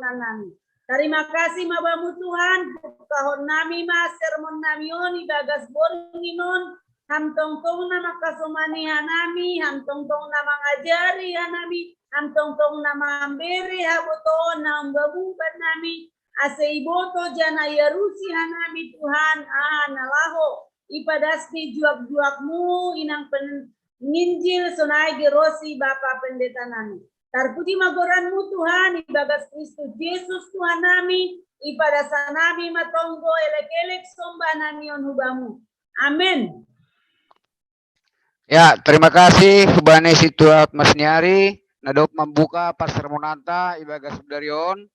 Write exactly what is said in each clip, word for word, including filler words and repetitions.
nami. Tarima kasih ma bamu Tuhan, pukahon nami ma sermon nami on ibagas borngin on, ham tongtong na mangkasomani hanami, ham tongtong na mangajari hanami, ham tongtong na mambere habotoon na umbamu umban nami, ase iboto jana iarusi hanami Tuhan, ah, na laho ipadas ni juak-juakmu inang penginjil sonai gerosi Bapa Pendeta nami. Tarpuji ma goranmu Tuhan, ibagas Kristus Jesus Tuhan nami, ipadas hanami ma tonggo elek-elek somba nami on hubamu. Amen. Ya, terima kasih hubani si Tuat Masniari, nadop mambuka parsermonanta ibagas sudarion.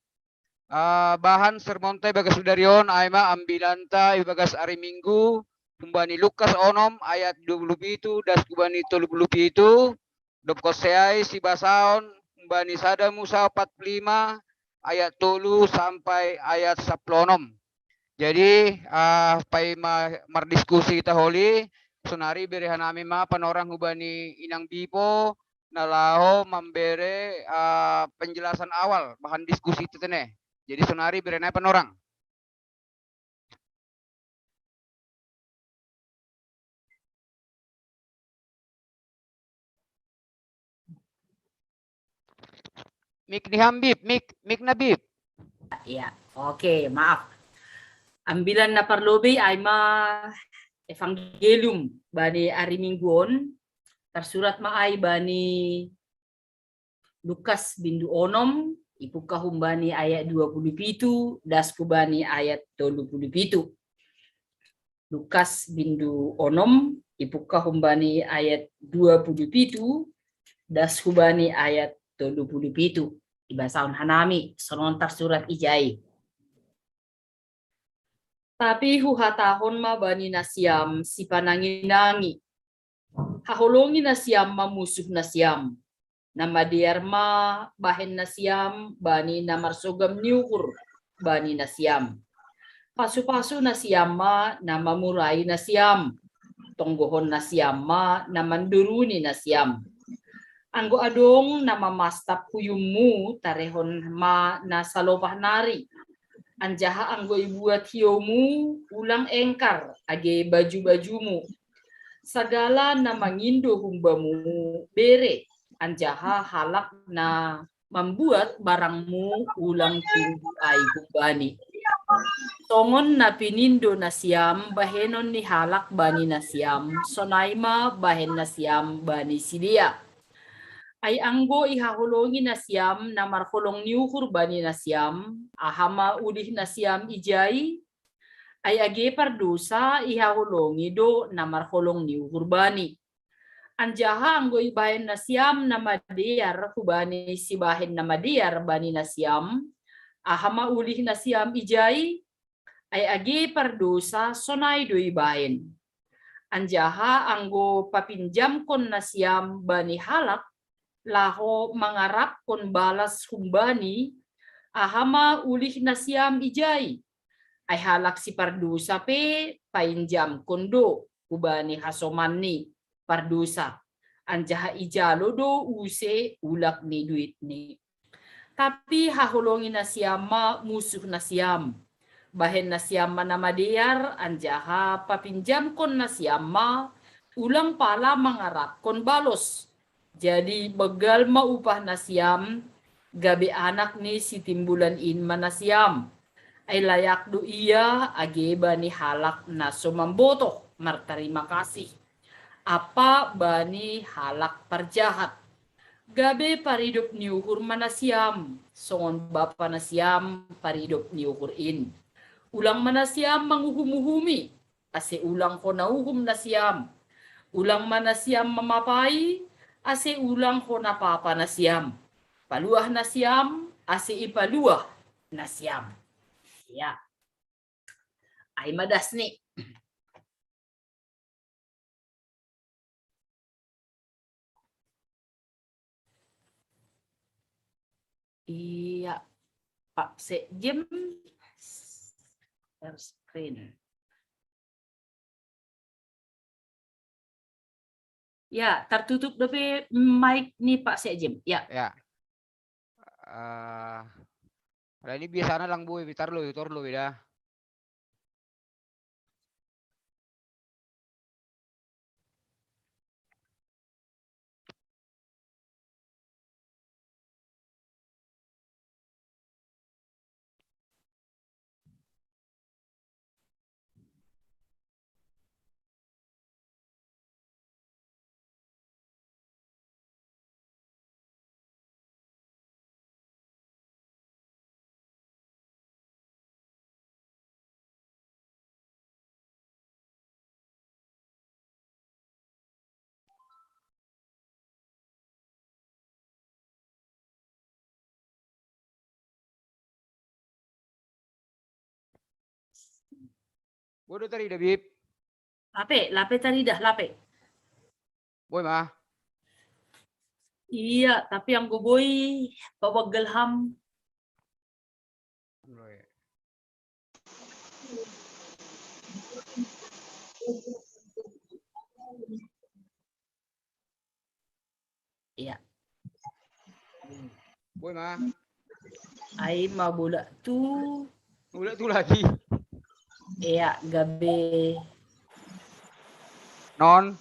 Uh, bahan sermonta ibagas sudarion, aima ambilanta ibagas ari Minggu, humbani Lukas onom ayat dua puluh pitu, das hubani tolu puluh pitu, dop koseai sibasaon humbani sada Musa opat puluh lima ayat tolu sampai ayat sapuluh onom. Jadi uh, pai ma mardiskusi taholi, sonari bere hanami ma panorang hubani inang Bipo, na laho mambere uh, penjelasan awal bahan diskusi tetene. Jadi sonari bere nai panorang. Mik ni Habib, mik, mik na Bib. Ya, oke, maaf. Ambilan na parlobei aima evangelium bani ari Minggu on, tarsurat ma ai bani Lukas bindu onom, ipungka humbani ayat dua puluh pitu, das hubani ayat tolu puluh pitu. Lukas bindu onom, ipungka humbani ayat dua puluh pitu, das hubani ayat tolu puluh pitu. Ibasaon hanami, songon tarsurat ijai. Tapi huhatahon ma bani nasiam sipanangi-nangi. Haholongi nasiam ma musuh nasiam. Na madear ma bahen nasiam bani na marsogam ni uhur bani nasiam. Pasu-pasu nasiam ma na mamurai nasiam. Tonggohon nasiam ma na manduruni nasiam. Anggo adong na mamastap huyummu, tarehon ma na salopah nari. Anjaha anggo ibuat hiomu, ulang engkar age baju-bajumu. Sagala na mangindo humbamu bere, anjaha halak na mambuat barangmu ulang tumbu ai humbani. Songon na pinindo nasiam bahenon ni halak bani nasiam, sonai ma bahen nasiam bani sidea. Ai anggo ihaholongi nasiam na marholong ni uhur bani nasiam, aha ma ulih nasiam ijai? Ai age pardosa ihaholongi do na marholong ni uhur bani. Anjaha anggo ibahen nasiam na madear hubani sibahen na madear bani nasiam, aha ma ulih nasiam ijai? Ai age pardosa sonai do ibahen. Anjaha anggo papinjamkon nasiam bani halak, laho mangarapkon balas humbani, aha ma ulih nasiam ijai? Ai halak sipardosa pe painjamkon do hubani hasomanni pardosa, anjaha ijalo do use ulak ni duitni. Tapi haholongi nasiam ma musuh nasiam. Bahen nasiam ma na madear, anjaha papinjamkon nasiam ma, ulang pala mangarapkon balos. Jadi begal ma upah nasiam, gabe anak ni sitimbulan in ma nasiam. Ai layak do ia age bani halak na so mambotoh martarima kasih, ampa bani halak parjahat. Gabe paridop ni uhur ma nasiam, songon bapa nasiam paridop ni uhur in. Ulang ma nasiam manguhum-uhumi, ase ulang hona uhum nasiam. Ulang ma nasiam mamapai, ase ulang hona papa nasiam. Paluah nasiam, ase ipaluah nasiam. Ya. Ai ma dasni. Iya, Pak Sekjen, share screen. Ya, tertutup dope mic ni Pak Sekjen. Ya. Ya. Uh, Alani biasana lang boi, bitar lo, tor lo beda. Boi do tarida, Bib? Lape, lape tarida, lape. Boi ma? Iya, tapi anggo boi, pabaggal ham. Iya. Boi ma? Ai ma bola tu. Bola tu lagi. Iya, gabe. Non.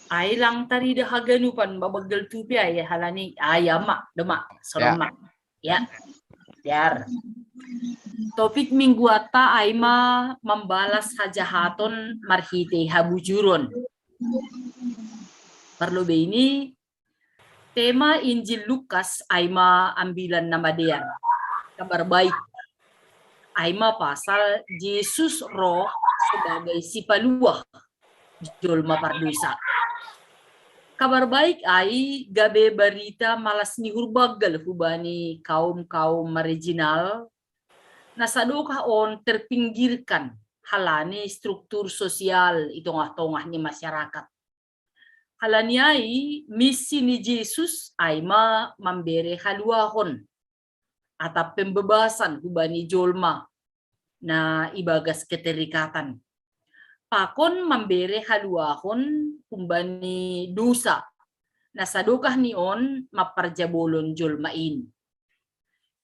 Ai lang tarida haganupan, babaggal tupi ai, halani ai ama, dema, sonon ma. Ya. Biar. Topik mingguanta ai ma mambalas hajahaton marhitei habujuron. Parlobei ini, tema Injil Lukas ai ma Ambilan Namadear, Kabar Baik. Ai ma pasal Jesus ro sebagai Sipalua jolma pardosa. Kabar Baik ai gabe barita malas ni uhur banggal hubani kaum-kaum marginal, na sadokah on terpinggirkan halani struktur sosial i tongah-tongah ni masyarakat. Halani ai, misi ni Jesus ai ma mambere haluahon atap pembebasan hubani jolma na ibagas keterikatan. Pakon mambere haluahon hubani dosa na sadokah ni on mamparjabolon jolma in.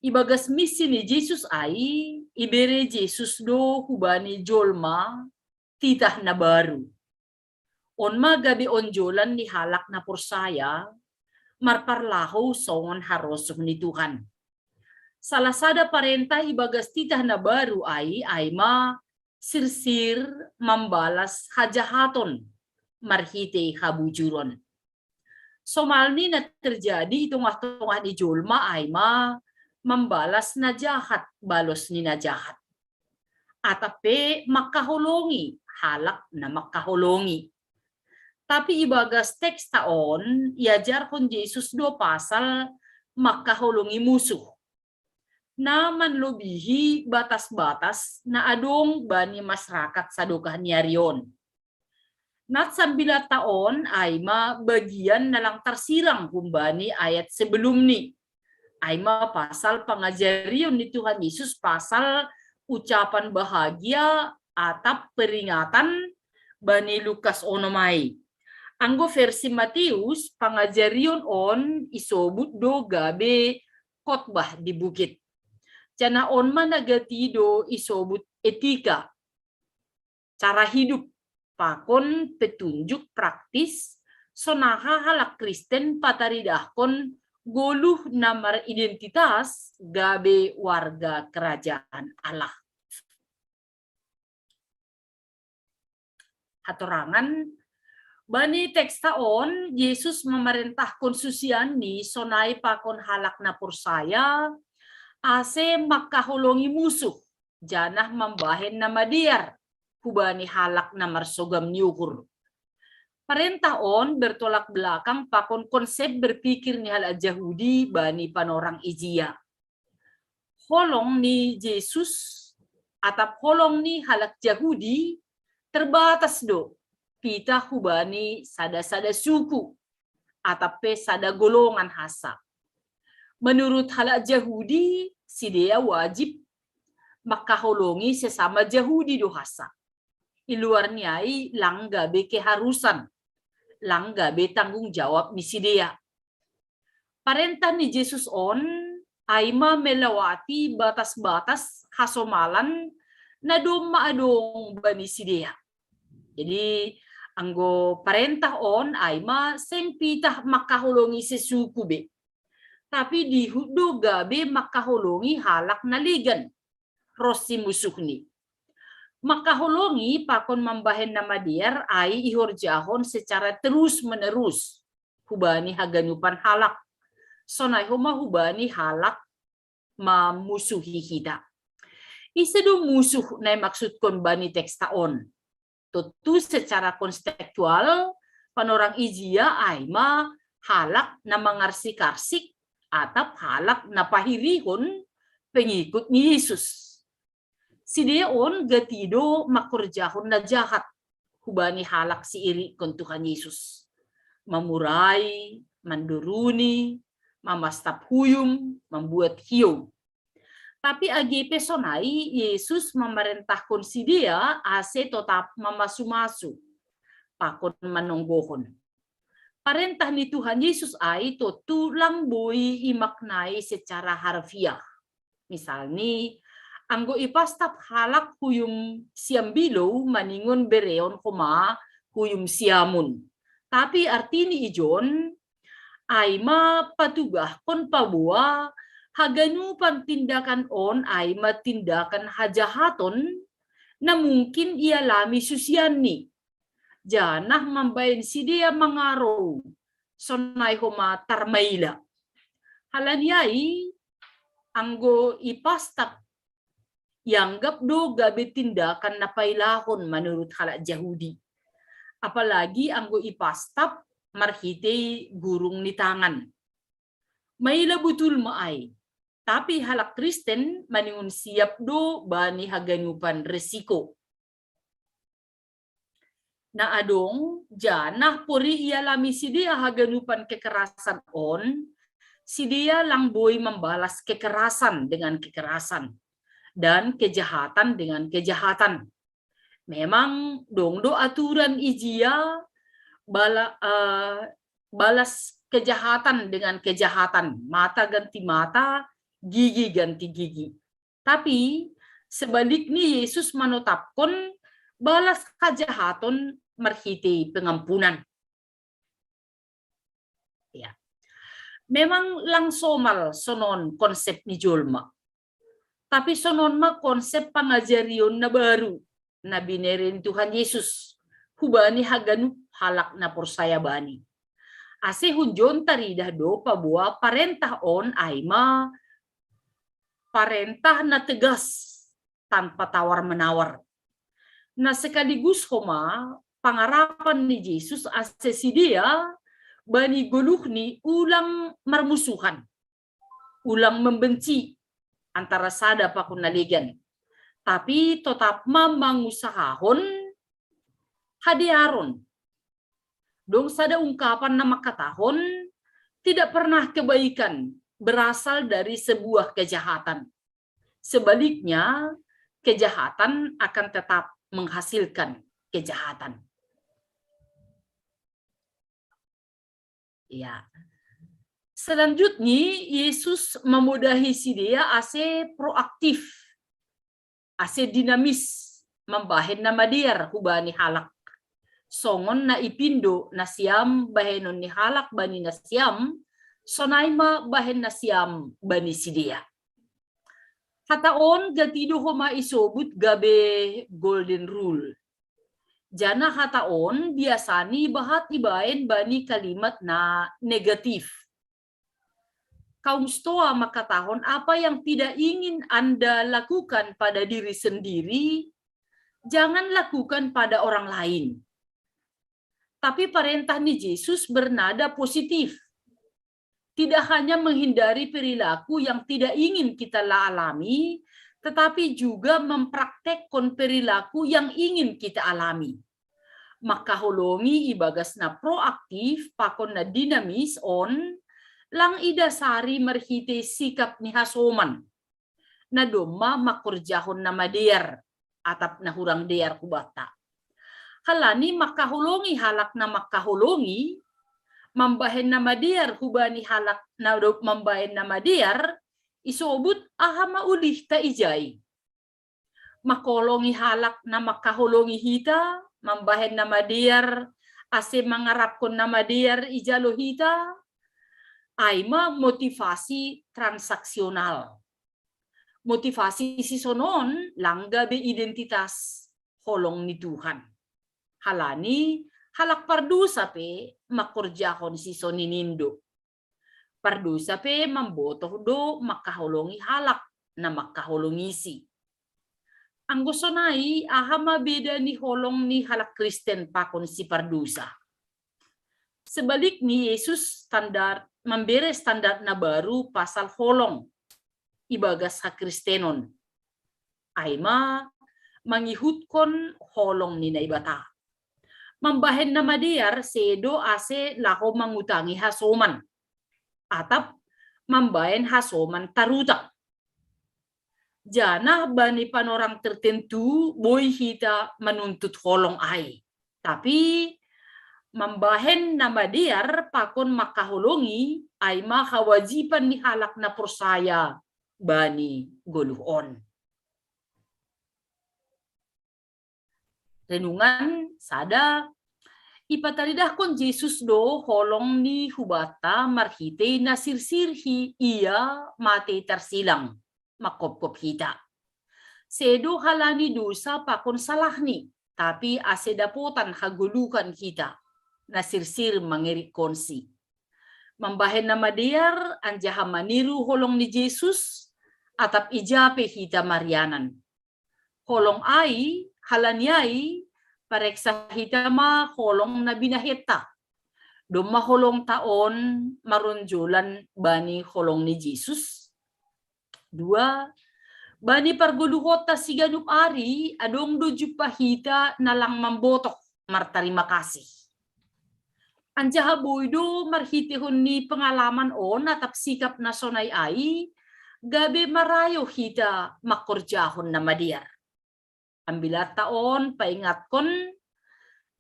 Ibagas misi ni Jesus ai, ibere Jesus do hubani jolma titah na baru. On ma gabe onjolan ni halak na porsaya marparlahou songon harosuh ni Tuhan. Salah sada parentah ibagas titah na baru ai, ai ma sirsir mambalas hajahaton marhitei habujuron. Somalni na terjadi i tongah-tongah ni jolma ai ma mambalas na jahat balos ni na jahat. Atap pe mangkaholongi halak na mangkaholongi. Tapi ibagas teksta on, iajarhon Jesus do pasal mangkaholongi musuh, na manlobihi batas-batas na adong bani masarakat sadokah ni ari on. Nat sambilanta on ai ma bagian na lang tarsirang humbani ayat sebelumni. Ai ma pasal pangajarion ni Tuhan Yesus pasal ucapan bahagia atap peringatan bani Lukas onom ai. Anggo versi Matius, pangajarion on isobut do gabe khotbah di bukit. Janah on ma na gati do isobut etika, cara hidup, pakon petunjuk praktis sonaha halak Kristen pataridahkon goluh na maridentitas gabe warga kerajaan Allah. Hatorangan, bani teksta on, Jesus mamarentahkon susianni sonai pakon halak na porsaya, ase mangkaholongi musuh, janah mambahen na madear hubani halak na marsogam ni uhur. Parentah on bertolak belakang pakon konsep berpikir ni halak Jahudi bani panorang ijia. Holong ni Jesus atap holong ni halak Jahudi terbatas do pitah hubani sada-sada suku atap pe sada golongan hasa. Menurut halak Jahudi, sidea wajib mangkaholongi sesama Jahudi do hasa. I luar ni ai lang gabe keharusan, lang gabe tanggung jawab ni sidea. Parentah ni Jesus on ai ma melewati batas-batas hasomalan na domma adong bani sidea. Jadi, anggo parentah on ai ma seng pitah mangkaholongi sesuku be. Tapi dihut do gabe mangkaholongi halak na legan ronsi musuhni. Mangkaholongi pakon mambahen na madear ai ihorjahon secara terus menerus hubani haganupan halak. Sonai homa hubani halak mamusuhi hita. Ise do musuh na imaksudkon bani teksta on? Tontu secara kontekstual, panorang ijia ai ma halak na mangarsik-arsik atap halak na pahirihon pengikut ni Yesus. Sidea on gati do mangkorjahon na jahat hubani halak siirikkon Tuhan Yesus. Mamurai, manduruni, mamastap huyum, mambuat hiou. Tapi age pe sonai Yesus mamarentahkon sidea ase totap mamasu-masu pakon manonggohon. Parentah ni Tuhan Yesus ai tontu lang boi imaknai secara harfiah. Misalni, anggo ipastap halak huyum siambilou maningon bereon homa huyum siamun. Tapi artini ijon, ai ma patugahkon paboa haganupan tindakan on ai ma tindakan hajahaton na mungkin ialami susianni. Janah mambahen sidea mangarou, sonai homa tarmaila. Halani ai, anggo ipastap ianggap do gabe tindakan na pailahon manurut halak Jahudi. Apalagi anggo ipastap marhitei gurung ni tangan. Maila butul ma ai. Tapi halak Kristen maningon siap do bani haganupan resiko. Na adong, janah pori ialami sidea haganupan kekerasan on, sidea lang boi mambalas kekerasan dengan kekerasan dan kejahatan dengan kejahatan. Memang dong do aturan ijia bala, eh, balas kejahatan dengan kejahatan, mata ganti mata, gigi ganti gigi. Tapi sebalikni Yesus manotapkon balas hajahaton marhitei pengampunan. Ya. Memang lang somal sonon konsep ni jolma. Tapi sonon ma konsep pangajarion na baru na binere ni Tuhan Yesus hubani haganup halak na porsaya bani. Ase hunjon taridah do paboa parentah on ai ma parentah na tegas tanpa tawar-menawar. Na sekaligus homa pangarapan ni Jesus ase sidea bani goluhni ulang marmusuhan, ulang membenci antara sada pakon na legan, tapi totap ma mangusahahon hadearon. Dong sada ungkapan na mangkatahon, tidak pernah kebaikan berasal dari sebuah kejahatan. Sebaliknya, kejahatan akan tetap menghasilkan kejahatan. Ya. Selanjutnya, Yesus mamodahi sidea ase proaktif, ase dinamis mambahen na madear hubani halak. Songon na ipindo nasiam bahenon ni halak bani nasiam, sonai ma bahen nasiam bani sidea. Hata on gati do homa isobut gabe golden rule. Janah hata on biasani bahat ibaen bani kalimat na negatif. Kaum Stoa mangkatahon apa yang tidak ingin Anda lakukan pada diri sendiri, jangan lakukan pada orang lain. Tapi parentah ni Jesus bernada positif. Tidak hanya menghindari perilaku yang tidak ingin kita alami, tetapi juga mempraktekkan perilaku yang ingin kita alami. Mangkaholongi ibagas na proaktif pakon na dinamis on, lang idasari marhitei sikap ni hasoman na domma mangkorjahon na madear atap na hurang dear hubanta. Halani mangkaholongi halak na mangkaholongi, mambahen na madear hubani halak na dob mambahen na madear, isobut aha ma ulihta ijai? Mangholongi halak na mangkaholongi hita, mambahen na madear ase mangaraphon na madear ijalo hita, ai ma motivasi transaksional. Motivasi sisonon lang gabe identitas holong ni Tuhan. Halani halak pardosa pe mangkorjahon sisonin in do. Pardosa pe mambotoh do mangkaholongi halak na mangkaholongisi. Anggo sonai, aha ma beda ni holong ni halak Kristen pakon si pardosa? Sebalikni, Jesus standar, mambere standar na baru pasal holong ibagas hakristenon. Ai ma mangihutkon holong ni Naibata. Mambahen na madear sedo ase laho mangutangi hasoman, atap mambahen hasoman tarutang. Janah bani panorang tertentu boi hita manuntut holong ai. Tapi mambahen na madear pakon mangkaholongi ai ma hawajiban ni halak na porsaya bani goluh on. Renungan sada. Ipataridahkon Jesus do holong ni hubanta marhitei na sirsir hi ia matei tarsilang mangkopkop hita. Sedo halani dosa pakon salahni, tapi ase dapotan hagoluhan hita na sirsir mangerikkonsi. Mambahen na madear anjaha maniru holong ni Jesus, atap ija pe hita marianan. Holong ai, halani ai, pareksa hita ma holong na binahenta. Domma holongta on maronjolan bani holong ni Jesus? Dua, bani pargoluhonta siganup ari adong do jumpah hita na lang mambotoh martarima kasih. Anjaha boi do marhiteihon ni pengalaman on atap sikap na sonai ai, gabe marayo hita mangkorjahon na madear. Ambilanta on paingatkon,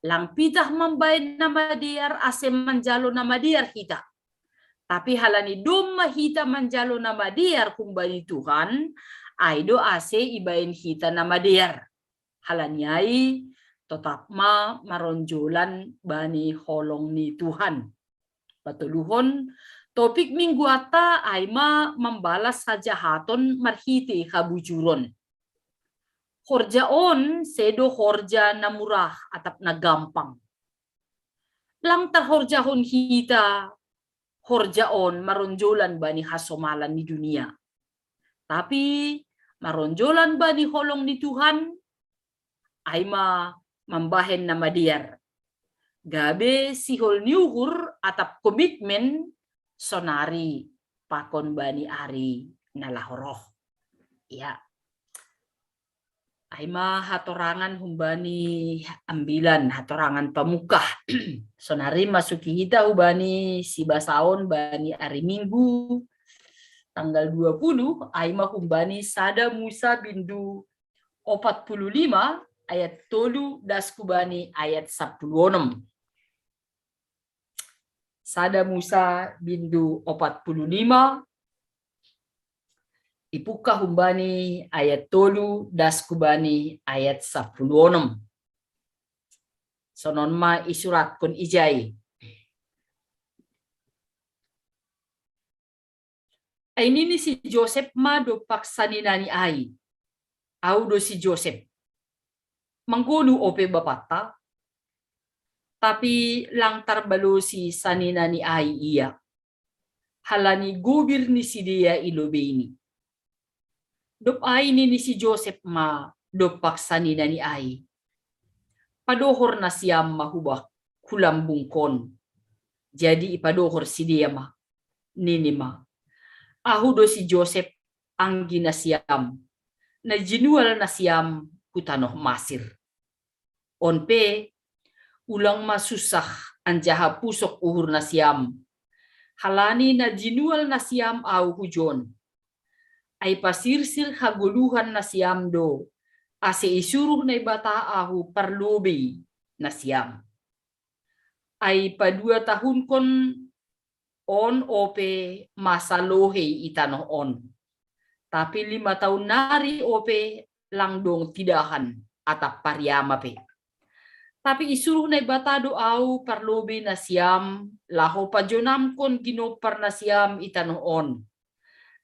lang pitah mambahen na madear ase manjalo na madear hita. Tapi halani domma hita manjalo na madear humbani Tuhan, ai do ase ibahen hita na madear. Halani ai, totap ma maronjolan bani holong ni Tuhan. Patoluhon, topik mingguanta ai ma mambalas hajahaton marhitei habujuron. Horja on sedo horja na murah atap na gampang. Lang tarhorjahon hita horja on maronjolan bani hasomalan ni dunia. Tapi maronjolan bani holong ni Tuhan, ai ma mambahen na madear. Gabe sihol ni uhur atap komitmen sonari pakon bani ari na laho roh. Ya. Ai ma hatorangan humbani ambilan, hatorangan pamungkah. Sonari masuki hita hubani sibasaon bani ari Minggu tanggal dua puluh, ai ma humbani sada Musa bindu opat puluh lima ayat tolu das hubani ayat sapuluh onom. Sada Musa bindu opat puluh lima, ipungkah humbani ayat tolu das hubani ayat sapuluh onom. Sonon ma isuratkon ijai. Ai nini si Josep ma dompak saninani ai, "Au do si Josep. Manggoluh ope bapanta?" Tapi lang tarbalosi saninani ai ia, halani gobir ni sidea i lobeini. Dob ai nini si Josep ma dompak saninani ai, "Padohor nasiam ma hubak hulambungkon." Jadi ipadohor sidea ma, nini ma, "Ahu do si Josep, anggi nasiam, na jinual nasiam hu tanoh Masir. On pe, ulang ma sunsah anjaha pusok uhur nasiam, halani na jinual nasiam ahu hujon. Ai pasirsir hagoluhan nasiam do, ase isuruh Naibata ahu parlobei nasiam. Ai paduatahunkon on ope masa lohei i tanoh on. Tapi lima taun nari ope lang dong tidahan atap pariama pe. Tapi isuruh Naibata do au parlobei nasiam, laho pajonamkon ginompar nasiam i tanoh on,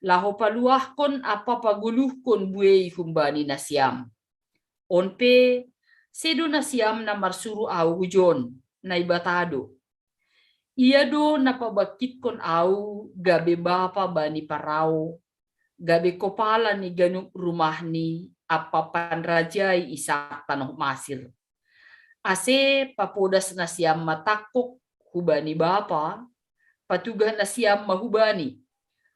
laho paluahkon ampa pagoluhkon buei humbani nasiam. On pe, sedo nasiam na marsuru au hujon, Naibata do. Ia do na pabangkitkon au gabe bapa bani Parao, gabe kopala ni ganup rumahni, ampa panrajai i sab tanoh Masir. Ase papodas nasiam ma tangkok hubani bapa, patugah nasiam ma hubani.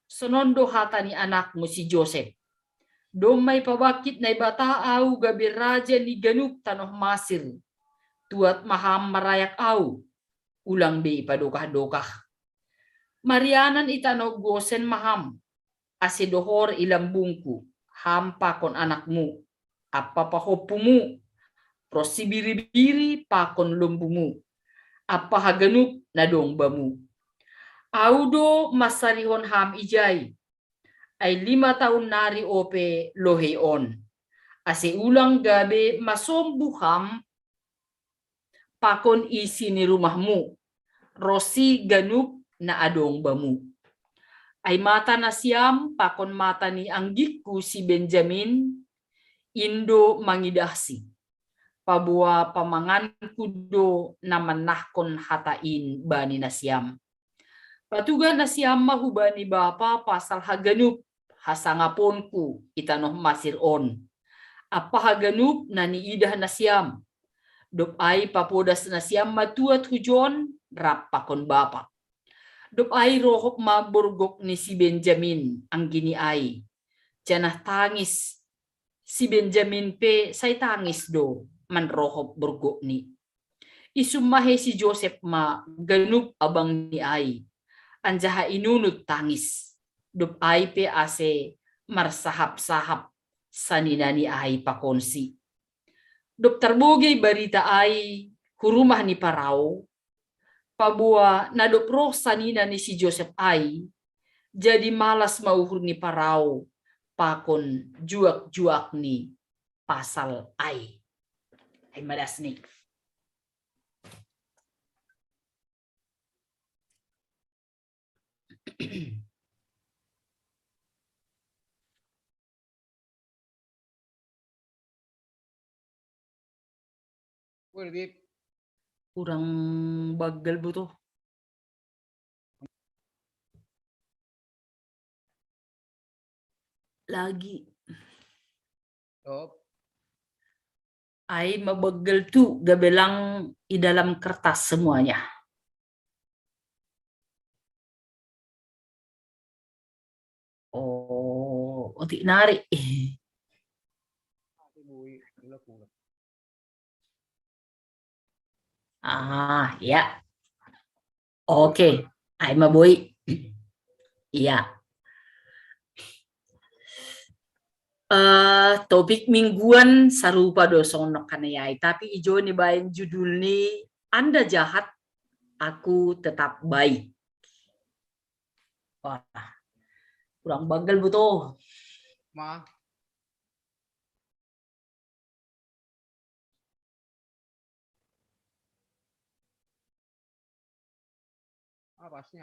Sonon do hata ni anakmu si Josep. Domma ipabangkit Naibata au gabe raja ni ganup tanoh Masir. Tuat ma ham marayak au, ulang be ipadokah-dokah. Marianan i tanoh Gosen ma ham, ase dohor i lambungku, ham pakon anakmu, ampa pahompumu, ronsi biri-biri pakon lombumu, ampa haganup na dong bamu. Au do mansarihon ham ijai, ai lima taun nari ope lohei on, ase ulang gabe masombu ham pakon isi ni rumahmu, ronsi ganup na adong bamu. Ai mata nasiam pakon mata ni anggingku si Benjamin, in do mangidahsi. Paboa pamanganku do na mannahkon hata in bani nasiam. Patugah nasiam ma hubani bapa pasal haganup hasangaponku i tanoh Masir on, ampa haganup na niidah nasiam. Dob ai papodas nasiam ma tuat hujon rap pakon bapa. Dob ai rohop ma borgok ni si Benjamin, anggini ai. Janah tangis si Benjamin pe sai tangis do manrohop borgokni. Isummahe si Josep ma ganup abangni ai, anjaha inunut tangis. Dob ai pe ase marsahap-sahap saninani ai pakonsi. Dob tarbogei barita ai hu rumah ni Parao, paboa na dob roh sanina ni si Josep ai, jadi malas ma uhur ni Parao pakon juak-juakni pasal ai. Ai ma dasni. Kurang baggal buto. Lagi. Ai mabaggal tu gabe lang i dalam kertas semuanya. Oh, otik nari. Ah, ya. Oke, ai ma boi. Iya. Eh, topik mingguan sarupa do songon nangkin i ai, tapi ijo ni baen judulni Anda Jahat, Aku Tetap Baik. Wah, kurang baggal buto. Ma. Apa sih?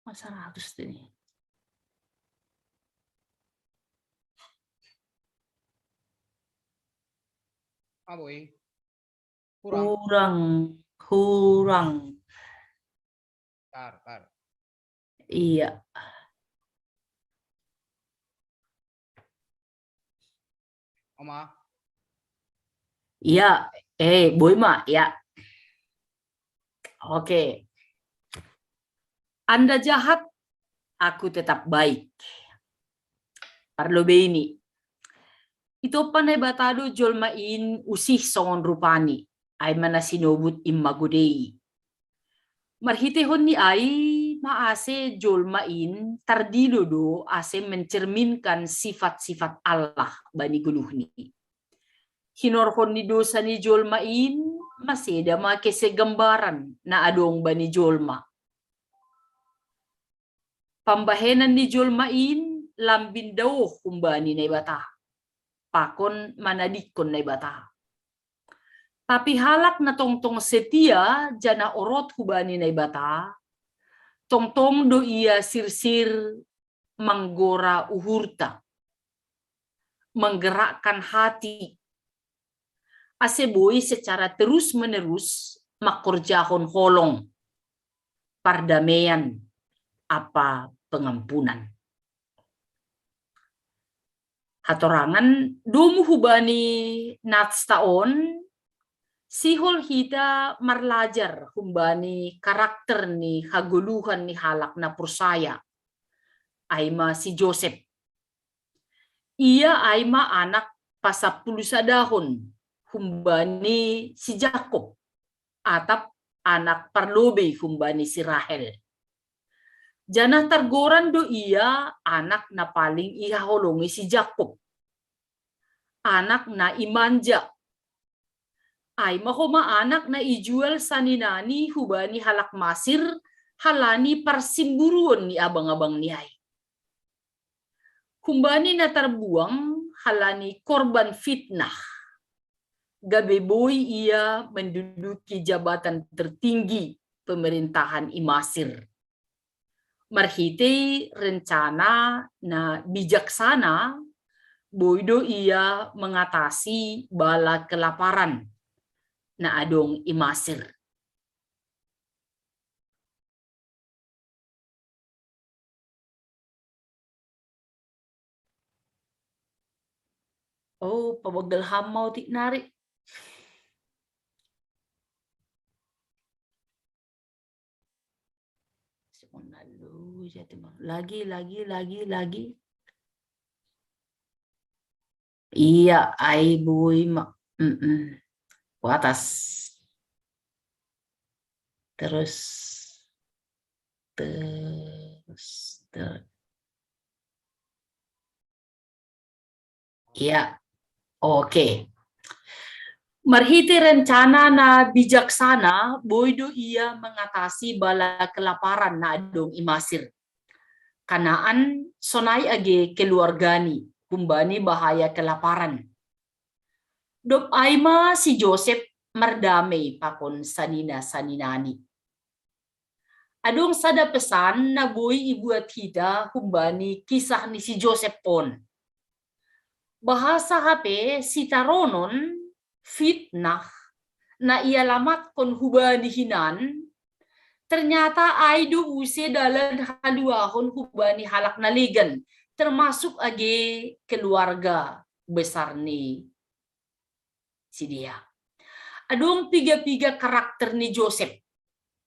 Masa ratus ini. Apa, Ing? Kurang. Kurang, kurang. Tar, tar. Iya. Oma. Iya, eh, boi ma, ya. Oke. Anda jahat, aku tetap baik. Parlobei ni. Ito pa Naibata do jolma in usih songon rupani, ai ma na sinobut imago dei. Marhiteihon ni ai ma ase jolma in tardilo do ase mencerminkan sifat-sifat Allah bani goluhni. Hinorhon ni dosa ni jolma in, maseda ma kese gambaran na adong bani jolma. Pambahenan ni jolma in lambin daoh humbani Naibata, pakon manadikkon Naibata. Tapi halak na tongtong setia janah orot hubani Naibata, tongtong do ia sirsir manggora uhurta, menggerakkan hati, ase boi secara terus-menerus mangkorjahon holong, pardameian, ampa pengampunan. Hatorangan, domu hubani natsta on, sihol hita marlajar humbani karakter ni hagoluhan ni halak na porsaya, ai ma si Josep. Ia ai ma anak pasampulusadahon humbani si Jakob, atap anak parlobei humbani si Rahel. Janah targoran do ia anak na paling ihaholongi si Jakob, anak na imanja. Ai ma homa anak na ijual saninani hubani halak Masir halani parsimburuon ni abang-abang ni ai. Humbani na tarbuang halani korban fitnah, gabe boi ia menduduki jabatan tertinggi pemerintahan i Masir. Marhitei rencana na bijaksana, boi do ia mengatasi bala kelaparan na adong i Masir. Oh, pabaggal ham mau ti nari. Lagi, lagi, lagi, lagi. Iya, ai boi ma. Mm-mm. Ku atas. Terus, terus, terus. Iya, oke. Marhitei rencana na bijaksana, boi do ia mengatasi bala kelaparan na adong i Masir. Kanaan sonai age keluargani humbani bahaya kelaparan. Dob ai ma si Josep mardamei pakon sanina-saninani. Adong sada pesan na boi ibuat hita humbani kisah ni si Josep on. Bahasa hape sitaronon, fitnah, na ialamatkon hubani hinan, ternyata ai do use dalan haluahon hubani halak na legan, termasuk age keluarga besar ni sidea. Adong piga-piga karakter ni Josep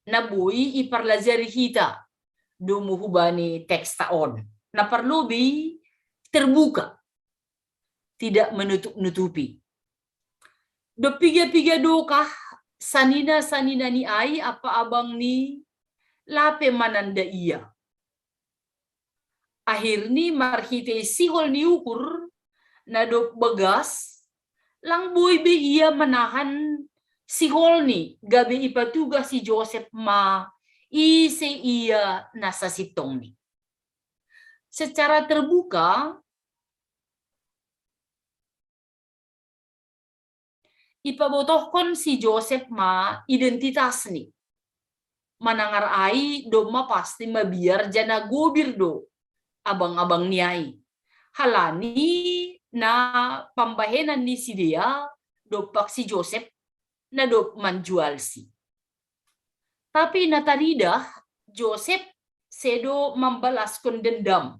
na boi iparlajari hita domu hubani teksta on. Na parlobei, terbuka, tidak menutup-nutupi. Dob piga-piga dokah, sanina-saninani ai ampa abangni lape mananda ia. Ahirni marhitei sihol ni ukur na dob bagas, lang boi be ia manahan siholni gabe ipatugah si Josep ma ise ia na sasintongni. Secara terbuka, ipabotohkon si Josep ma identitasni. Manangar ai domma pasti mabiar janah gobir do abang-abangni ai. Halani na pambahenan ni sidea dompak si Josep na dob manjualsi. Tapi na taridah, Josep sedo mambalaskon dendam.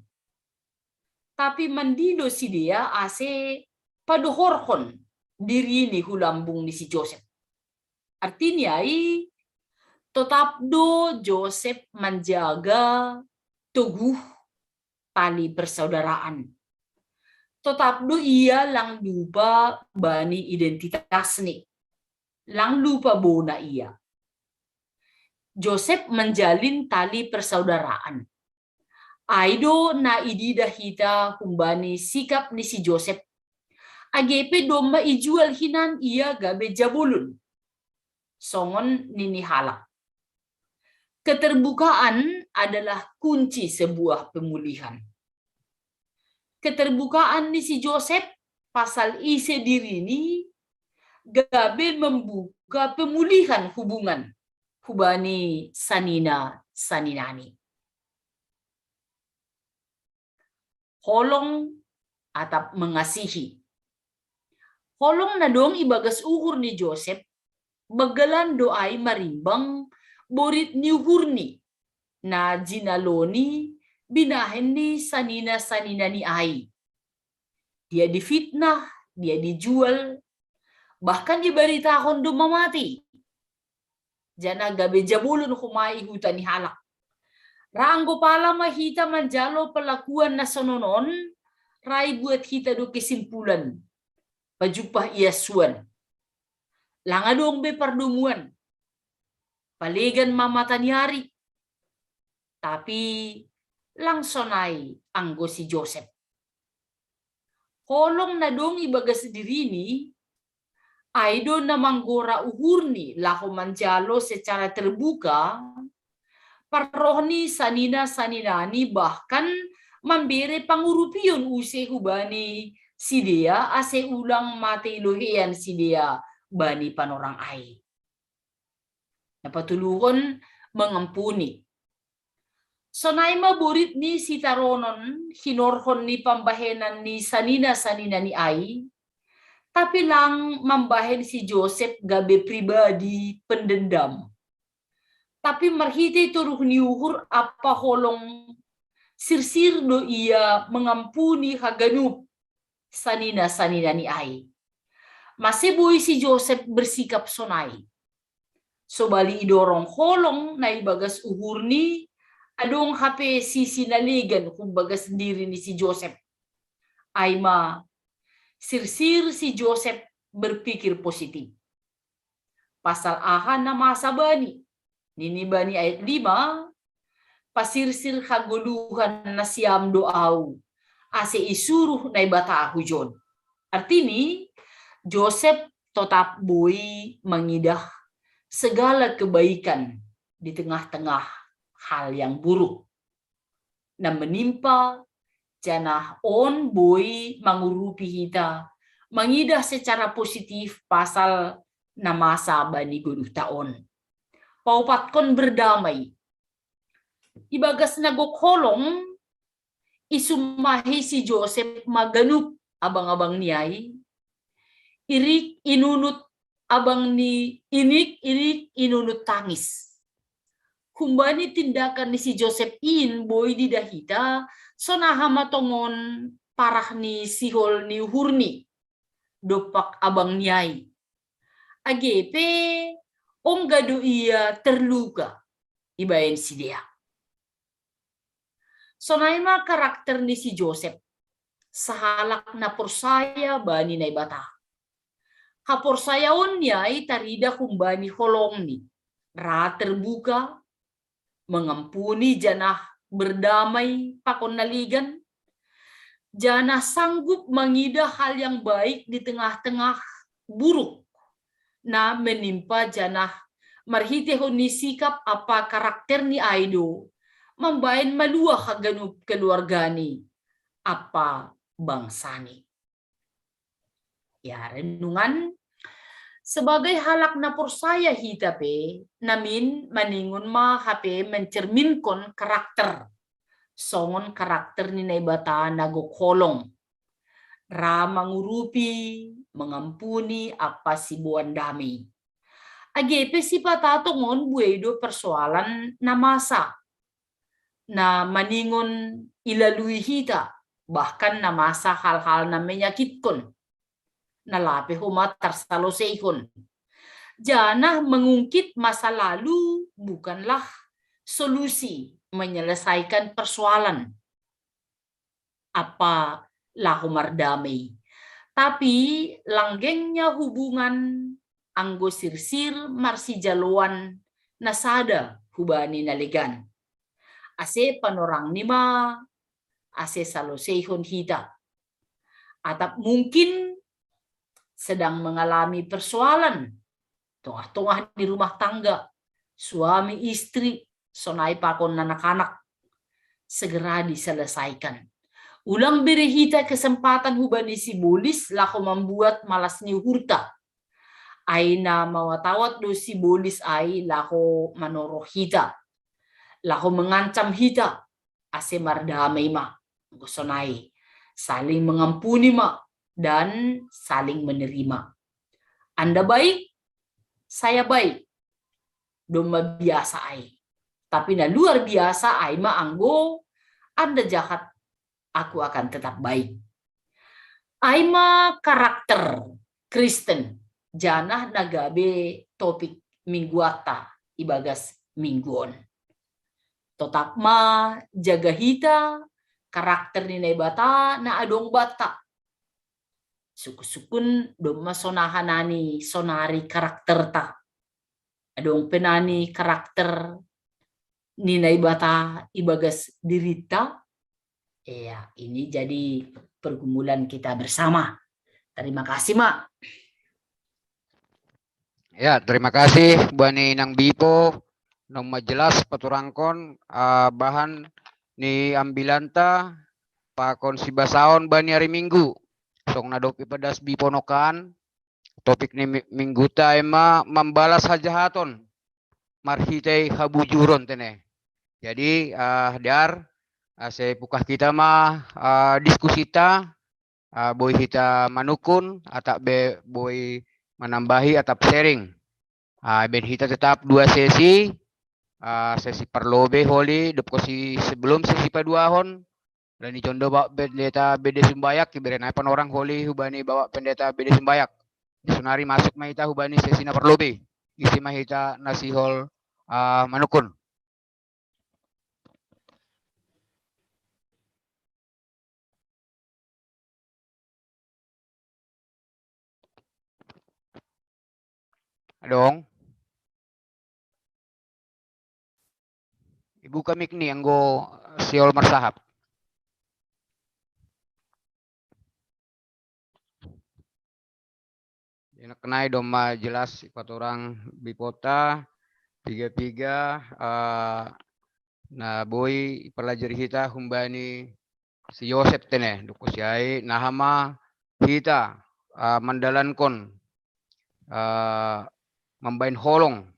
Tapi mandilo sidea ase padohorhon dirini hu lambung ni si Josep. Artini ai, totap do Josep manjaga toguh tali persaudaraan. Totap do ia lang lupa bani identitasni. Lang lupa bona ia. Josep manjalin tali persaudaraan. Ai do na ididah hita humbani sikap ni si Josep. Age pe domma ijual hinan ia gabe jabulon, songon nini halak. Keterbukaan adalah kunci sebuah pemulihan. Keterbukaan ni si Joseph pasal ise dirini gabe membuka pemulihan hubungan hubani sanina-saninani. Holong atap mengasihi. Holong na dong ibagas uhur ni Joseph, bagalan do ai marimbang borit ni uhurni, na jinaloni binahen ni sanina-saninani ai. Dia difitnah, dia dijual, bahkan dibaritahon do mamati. Janah gabe jabolon homa i huta ni halak. Ra anggo pala ma hita manjalo palakuan na sonon on, ra ibuat hita do kesimpulan, pajumpah iasuan. Lang adong be pardomuan. Palegan ma mata ni ari. Tapi lang sonai anggo si Joseph. Holong na dong ibagas dirini, ai do na manggora uhurni laho manjalo secara terbuka parroh ni sanina-saninani, bahkan mambere pangurupion use hubani sidea ase ulang mate i lohean sidea bani panorang ai. Na patoluhon, mengampuni. Sonai ma borit ni sitaronon hinorhon ni pambahenan ni sanina-saninani ai, tapi lang mambahen si Joseph gabe pribadi pendendam. Tapi marhite toruh ni uhur ampa holong, sirsir do ia mengampuni haganup sanina-saninani ai. Mase boi si Joseph bersikap sonai? Sobali idorong holong na ibagas uhurni, adong hape sisi na legan humbagas diri ni si Joseph. Ai ma, sirsir si Joseph berpikir positif. Pasal aha na masa bani? Nini bani ayat lima, pasirsir hagoluhan nasiam do ahu, ase isuruh Naibata hujon. Artini, Joseph totap boi mangidah segala kebaikan di tengah-tengah hal yang buruk na menimpa, janah on boi mangurupi hita mangidah secara positif pasal na masa bani goluhta on. Paupatkon, berdamai. Ibagas na gok holong, isummahi si Joseph ma ganup abang-abang ni ai, irik inunut abang ni, inik irik inunut tangis. Humbani tindakan ni si Joseph in boi didah hita, sonaha ma tongon parah ni sihol ni uhurni dompak abang ni ai. Age pe ongga do ia terluka ibaen sidea. Sonai ma karakter ni si Joseph, sahalak na porsaya bani Naibata. Haporsayaon ni ai tarida humbani holongni, ra terbuka, mengampuni janah berdamai pakon na legan, janah sanggup mangidah hal yang baik di tengah-tengah buruk na menimpa, janah marhitehon ni sikap ampa karakter ni ai do mambaen maluah haganup keluargani ampa bangsani. Ya, renungan. Sebagai halak na porsaya hita pe, namin maningon ma hape mencerminkon karakter songon karakter ni Naibata na gok holong, ra mangurupi, mengampuni ampa siboan dame. Age pe sipata tongon buei do persoalan na masa, na maningon ilalui hita, bahkan na masa hal-hal na menyakitkon, na lape homa tarsaloseihon. Janah mengungkit masa lalu bukanlah solusi menyelesaikan persoalan ampa laho mardamei. Tapi langgengnya hubungan anggo sirsir marsijaloan na sada hubani na legan. Ase panorangni ma, ase saloseihon hita. Atap mungkin sedang mengalami persoalan tongah-tongah di rumah tangga, suami istri, sonai pakon anak-anak, segera diselesaikan. Ulang bere hita kesempatan hubani sibolis laho mambuat malas ni uhurta. Aina mawatawat do sibolis ai laho manoroh hita, laho mengancam hita, ase mardamai ma. Sonai, saling mengampuni ma dan saling menerima. Anda baik, saya baik. Domma biasa ai. Tapi na luar biasa ai ma anggo Anda jahat, aku akan tetap baik. Ai ma karakter Kristen janah na gabe topik mingguanta ibagas minggu on. Totap ma jaga hita karakter ni Naibata na adong banta. Sukun-sukun domma sonaha nani sonari karakterta. Adong pe nani karakter ni Naibata ibagas dirita. Ya, ini jadi pergumulan kita bersama. Terima kasih, Mak. Ya, terima kasih Bani Nang Bipo. Nang majelas paturangkon uh, bahan ni ambilanta pakon sibasaon bani hari Minggu. Song na dopi pedas biponokan, topik ni minggu ta ema membalas hajahaton marhitai habujuron tene. Jadi uh, diar uh, saya pukah kita ma uh, diskusi ta uh, boi hita manukun atau be boi menambahi atau sharing. Uh, ben hita tetap dua sesi, uh, sesi perlobe holi dopkosi sebelum sesi paduahon. Dan ijondo bawak pendeta bede sumbayak, iberenai panorang holi hubani bawak pendeta bede sumbayak. Sonari masuk ma hita hubani sesi na perlobe. Isi ma hita nasihol uh, manukun. Adong. Ibuka mic ni anggo siol marsahap. Inak nai domma jelas ipatorang bipota piga-piga uh, na boi ipelajari hita humbani si Yosep tene doko si ai naha ma hita uh, mandalankon uh, mambain holong.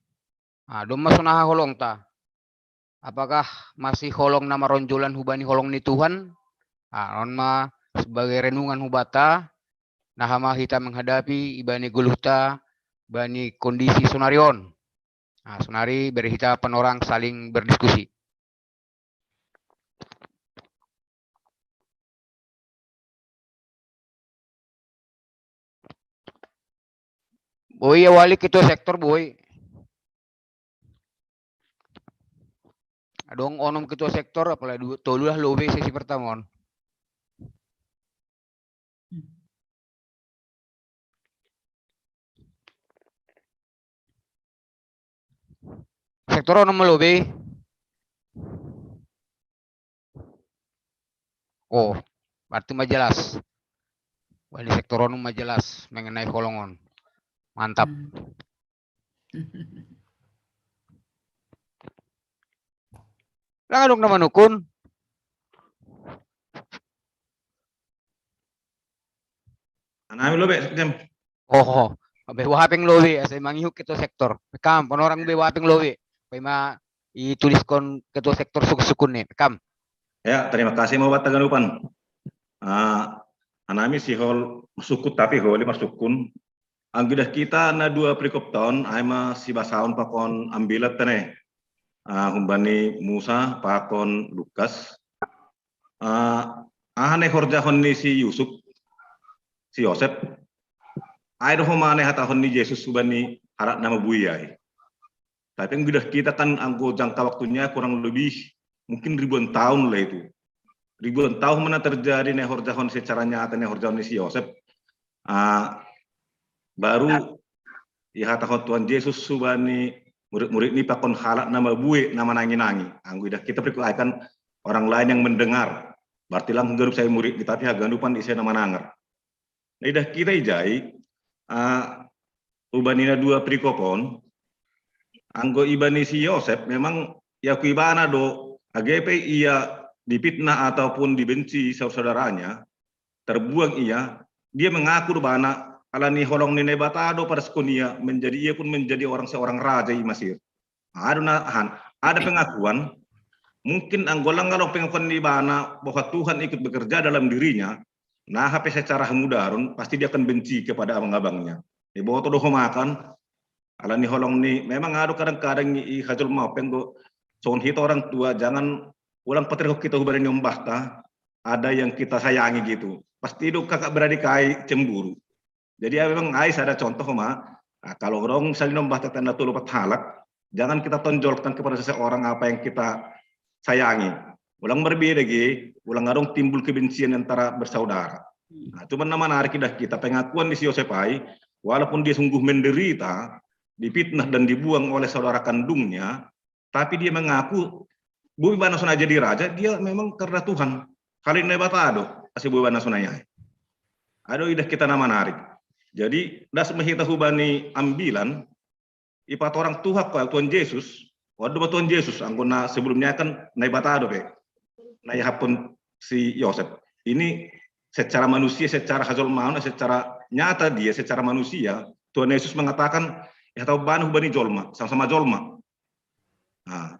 Uh, domma sonaha holong ta. Apakah masih holong na maronjolan hubani holong ni Tuhan? Uh, on ma sebagai renungan hubata, naha ma hita menghadapi ibani goluhta bani kondisi sonari on. Nah, sonari beri hita panorang saling berdiskusi. Boi ya wali ketua sektor boi. Adong onom ketua sektor apalagi tolu lah lobe sesi pertama on. Sektor onom ma lobe. Oh, berarti ma jelas. Wali sektor onom ma jelas mengenai holongon. Mantap. Hmm. Lang adong na manukun. Anami lobe, Jem. Oh, be wahapeng lobe, asa mangihuk ketua sektor. Kam, panorang be wahapeng lobe. Paima ituliskon ketua sektor sukun-sukun ni. Kam. Ya, terima kasih mau bata ganupan. Uh, anami sihol sukut tapi holi marsukun. Anggo idah hita na dua perikopta on, ai ma sibasaon pakon ambilat tene. Uh, humbani Musa pakon Lukas. Uh, aha ne horjahon ni si Yusuf, si Yosep. Ai doho ma ne hatahon ni Jesus hubani halak na mabui ai. Tapi anggo idah hita kan anggo jangka waktunya kurang lebih mungkin ribuan tahun lah itu. Ribuan tahun mana terjadi ne horjahon secara nyata ne horjahon ni si Yosep. Uh, baru ihatahon Tuhan Jesus hubani murid-murid ni pakon halak na mabue na manangi-nangi. Anggo idah hita perikop ai kan orang lain yang mendengar. Berarti lang ganup sai murid ni tapi haganupan ise na manangar. Nah, idah hita ijai uh, hubani na dua perikop on. Anggo ibani si Yosep memang ia ku ibana do, age pe ia dipitnah ataupun dibenci saudara-saudaranya, terbuang ia, dia mengaku do bana, alani holong ni Naibata do padaskon ia, menjadi ia pun menjadi orang, seorang raja i Mesir. Ada na han, ada pengakuan, mungkin anggo lang adong pengakuan ni ibana bahwa Tuhan ikut bekerja dalam dirinya, na hape secara hamudaron pasti dia akan benci kepada abang-abangnya. Iboto do homa kan, alani holong ni, memang adong kadang-kadang i hajolmaon pe anggo songon hita orang tua, jangan ulang patirhok hita hubani ni ombahta, ada yang kita sayangi gitu. Pasti do kakak beradik ai cemburu. Jadi ya memang ai sada contoh ma, nah, kalau orang misalnya ombahta tanda tolu opat halak, jangan kita tonjolkan kepada seseorang apa yang kita sayangi. Ulang berbeda ge, ulang adong timbul kebencian antara bersaudara. Nah, cuman nama menarik dah kita pengakuan di si Yosep ai, walaupun dia sungguh menderita, dipitnah dan dibuang oleh saudara kandungnya, tapi dia mengaku boi ibana sonai jadi raja, dia memang karena Tuhan. Hal ini Naibata do, ase boi ibana sonai ai. Adong idah kita nama menarik. Jadi das ma hita hubani ambilan, ipatorang Tuhan ko Tuhan Yesus, waduh Tuhan Yesus, anggo na sebelumnya kan Naibata do pe. Na iahapon si Yosep. Ini secara manusia, secara hajolmaon, secara nyata dia, secara manusia, Tuhan Yesus mengatakan, ya tahu bana hubani jolma, sama-sama jolma. Nah,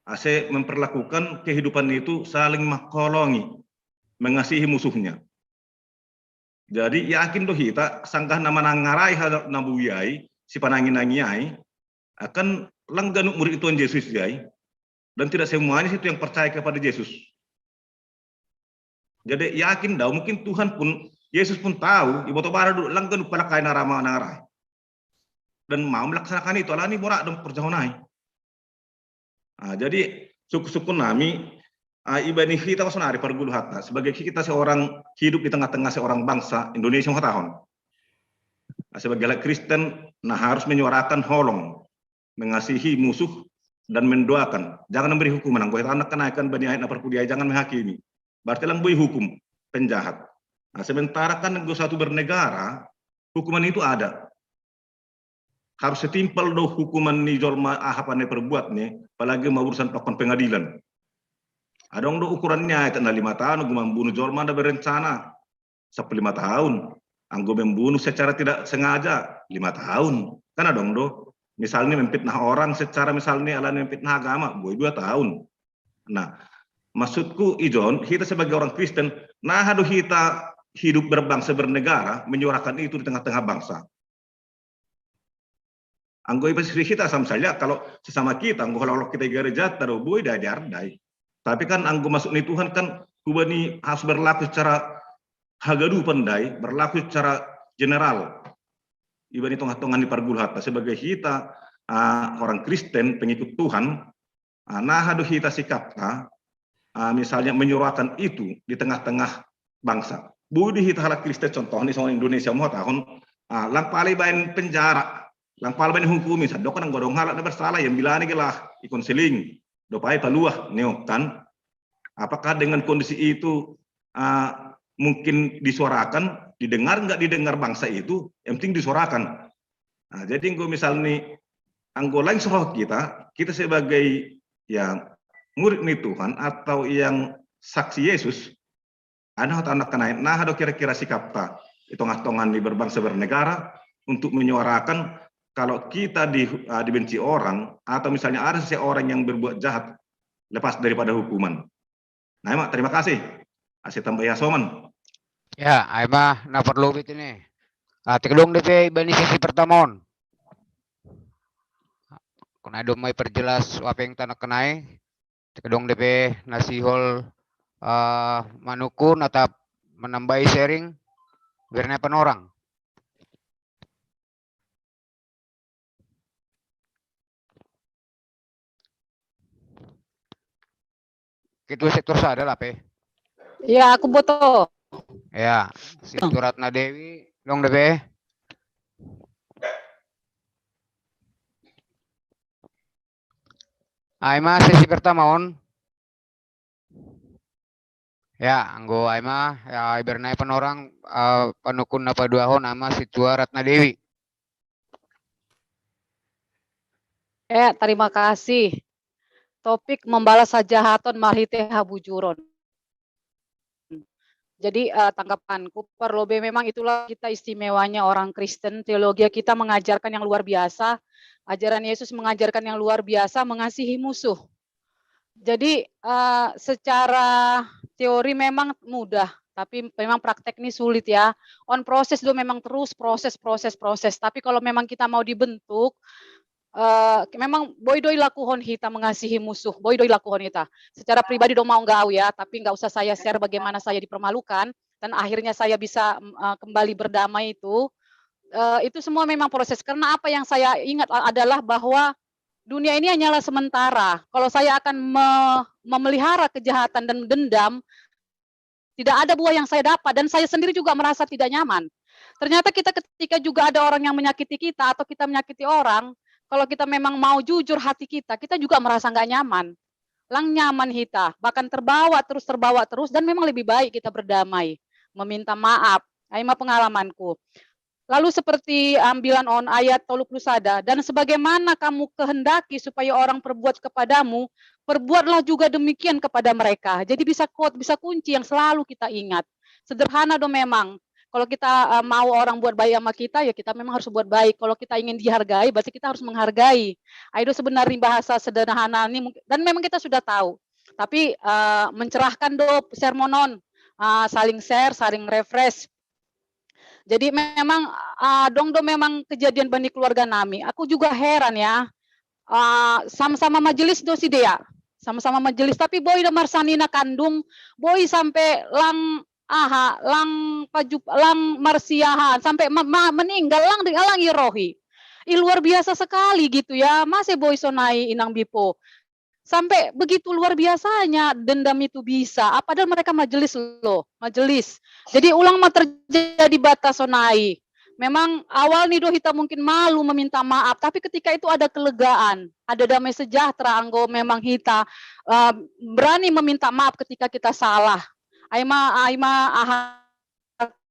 ase memperlakukan kehidupan itu saling mengholongi, mengasihi musuhnya. Jadi yakin do hita, sanggah na manangarai hal na bui ai, si panangi-nangi ai, akan lang ganup murid Tuhan Yesus ai, dan tidak semuanya itu yang percaya kepada Yesus. Jadi yakin dau, mungkin Tuhan pun, Yesus pun tahu, iboto bana do lang ganup halak ai na ra manangarai. Dan mau melaksanakan itu, alani borat dong perjahon ai. Nah, jadi suku-suku nami, ah, ibani hita sonari parguru hata, sebagai kita seorang hidup di tengah-tengah seorang bangsa Indonesia mengetahui. Nah, sebagai halak Kristen, nah harus menyuarakan holong, mengasihi musuh, dan mendoakan. Jangan memberi hukuman. Anggo hita anak kenaikan bani ayat na parpudi ai, jangan menghakimi. Berarti lang boi hukum penjahat. Nah, sementara kan anggo satu bernegara, hukuman itu ada. Harus setimpal do hukuman ni jolma aha pe na perbuat ni, apalagi mau urusan pakon pengadilan. Adong do ukurannya, itu na lima tahun, anggo membunuh jolma na berencana, sampai lima tahun. Anggo membunuh secara tidak sengaja, lima tahun. Kan adong do. Misalnya memfitnah orang secara misalnya alani memfitnah agama, boi dua tahun. Nah, maksudku ijon, kita sebagai orang Kristen, nah do hita hidup berbangsa bernegara, menyuarakan itu di tengah-tengah bangsa. Anggo ipas kita sama saja, kalau sesama kita, anggo halak kita i gereja, taruh boi dai diardai. Tapi kan anggo masuk ni Tuhan kan hubani harus berlaku secara hagadupan dai, berlaku secara general. Ibani tongah-tongah ni parguru hata sebagai kita, ah, orang Kristen, pengikut Tuhan, ah, nah do hita sikapta, ah, misalnya menyuarakan itu di tengah-tengah bangsa. Boi do hita halak Kristen contoh ni songon Indonesia mau tahun, ah, lang pala ibaen penjara, lang pala ibaen hukumi, sadok kan anggo adong halak na bersalah, yang bilani gelah, ikon seling, dopai paluah, neo kan. Apakah dengan kondisi itu, ah, mungkin disuarakan, didengar nggak didengar bangsa itu, yang penting disuarakan. Nah, jadi anggo misalnya, anggo lain soal kita, kita sebagai yang murid ni Tuhan atau yang saksi Yesus, ada atau anak kenai, nah do kira-kira sikapta di tongah-tongah ni berbangsa bernegara untuk menyuarakan kalau kita di, ah, dibenci orang atau misalnya ada seseorang yang berbuat jahat, lepas daripada hukuman. Nah, Mak, terima kasih. Ase tambai hasoman. Ya, ai ma na parlobei i. Ah, tikdong dope bani sesi pertama on. Kena domai perjelas wapeng tanak kenai. Tikdong dope na sihol, ah, manukun atap menambai sharing. Bernai Panorang. Ketua sektor sada lah pe. Ya, aku boto. Ya, si Ratna Dewi, dong dope. Ai ma sesi pertama on. Ya, anggo ai ma, ya, Bernai Panorang, eh, panukun na paduahon ai ma si Tua Ratna Dewi. Ya, terima kasih. topik membalas hajahaton marhite habujuron. Jadi, eee, tanggapanku, parlobe memang itulah kita istimewanya orang Kristen, teologia kita mengajarkan yang luar biasa, ajaran Yesus mengajarkan yang luar biasa, mengasihi musuh. Jadi, eee, secara teori memang mudah, tapi memang praktek ini sulit ya. On proses do memang terus proses, proses, proses. Tapi kalau memang kita mau dibentuk, eee, memang boi do i lakuhon hita mengasihi musuh, boi do i lakuhon hita. Secara pribadi do mau nggak au ya, tapi nggak usah saya share bagaimana saya dipermalukan dan akhirnya saya bisa, eee, kembali berdamai itu. Eee, itu semua memang proses, karena apa yang saya ingat a adalah bahwa dunia ini hanyalah sementara. Kalau saya akan me memelihara kejahatan dan dendam, tidak ada buah yang saya dapat dan saya sendiri juga merasa tidak nyaman. Ternyata kita ketika juga ada orang yang menyakiti kita atau kita menyakiti orang, kalau kita memang mau jujur hati kita, kita juga merasa nggak nyaman. Lang nyaman hita, bahkan terbawa terus, terbawa terus, dan memang lebih baik kita berdamai, meminta maaf. Ai ma pengalamanku. Lalu seperti ambilan on ayat tolu puluh sada, "Dan sebagaimana kamu kehendaki supaya orang perbuat kepadamu, perbuatlah juga demikian kepada mereka." Jadi bisa quote, bisa kunci yang selalu kita ingat. Sederhana do memang. Kalau kita, eee, mau orang buat baik sama kita, ya kita memang harus buat baik. Kalau kita ingin dihargai, berarti kita harus menghargai. Ai do sebenarnya bahasa sederhana ini mungkin, dan memang kita sudah tahu. Tapi, eee, mencerahkan do sermon on, eee, saling share, saling refresh. Jadi memang, eee, dong do memang kejadian bani keluarga nami. Aku juga heran ya, eee, sama-sama majelis do sidea, sama-sama majelis, tapi boi do marsanina kandung, boi sampe lang aha, lang pajup lang marsiahan, sampe ma ma meninggal lang di lang i rohi. Ih, luar biasa sekali gitu ya, mase boi sonai inang bipo. Sampe begitu luar biasanya dendam itu bisa, a padahal mereka majelis loh, majelis. Jadi ulang ma terjadi bata sonai. Memang awal ni do hita mungkin malu meminta maaf, tapi ketika itu ada kelegaan, ada damai sejahtera, anggo memang hita, eee, berani meminta maaf ketika kita salah. Ai ma ai ma aha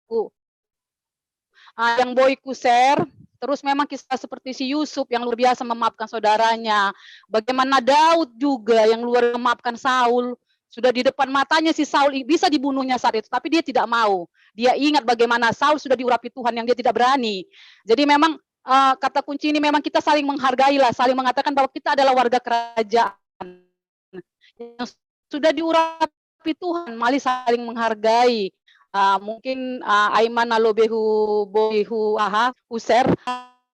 ku, eee, yang boi ku share, terus memang kisah seperti si Yusuf yang luar biasa memaafkan saudaranya, bagaimana Daud juga yang luar memaafkan Saul, sudah di depan matanya si Saul i bisa dibunuhnya saat itu, tapi dia tidak mau. Dia ingat bagaimana Saul sudah diurapi Tuhan yang dia tidak berani. Jadi memang, eee, kata kunci ini memang kita saling menghargailah, saling mengatakan bahwa kita adalah warga kerajaan yang sudah diurapi Tuhan, mari saling menghargai. Eee, mungkin, eee, ai ma na lobei hu boi hu aha, hu share,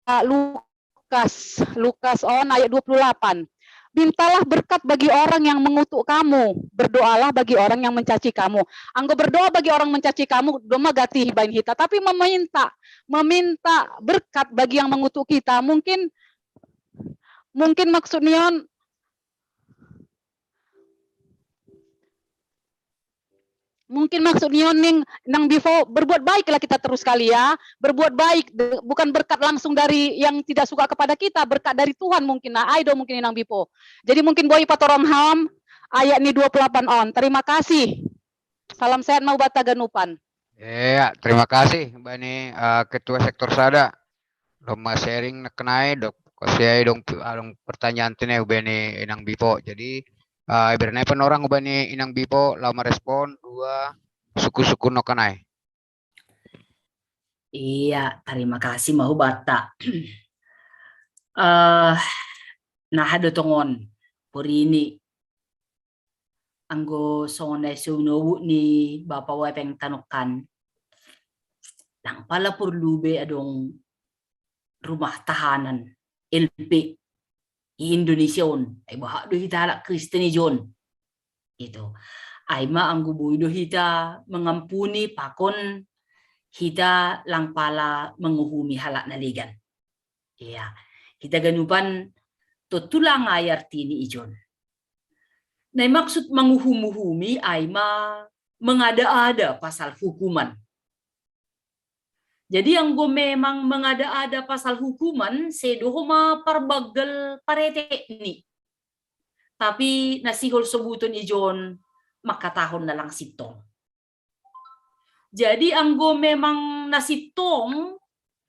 eee, Lukas, Lukas on ayat dua puluh delapan. "Mintalah berkat bagi orang yang mengutuk kamu, berdoalah bagi orang yang mencaci kamu." Anggo berdoa bagi orang mencaci kamu, do ma gati baen hita, tapi meminta, meminta berkat bagi yang mengutuk kita, mungkin, mungkin maksud ni on, mungkin maksud ni on ning, inang bipo, berbuat baiklah kita terus kali ya. Berbuat baik, be bukan berkat langsung dari yang tidak suka kepada kita, berkat dari Tuhan mungkin, nah, ai do mungkin inang bipo. Jadi mungkin boi patorang ham ayat ni dua puluh delapan on. Terima kasih. Salam sehat ma hu banta ganupan. Iya, terima kasih bani, eee, ketua sektor sada. Dong ma sharing nangkin ai, dok, kosiai dong, adong pertanyaan tene hu bani inang bipo. Jadi, eee, bernai panorang hu bani inang bipo, lao marespon, dua, suku-suku nangkin ai. Iya, terima kasih ma hu banta. Eee, naha do tong on, porini, anggo songon na i sinobu ni Bapa Wepeng tanokan, lang pala porlu be adong rumah tahanan, L P, i Indonesia on, ai boha do hita halak Kristen i jon. Itu. Ai ma anggo boi do hita mengampuni pakon hita lang pala menguhumi halak na legan. Iya. Hita ganupan tontu lang ai artini i jon. Na i maksud menguhum-uhumi ai ma mengada-ada pasal hukuman. Jadi anggo memang mengada-ada pasal hukuman, sedo ho ma parbanggal paretek ni. Tapi na sihol sobuton i jon mangkatahon na lang sintong. Jadi anggo memang na sintong,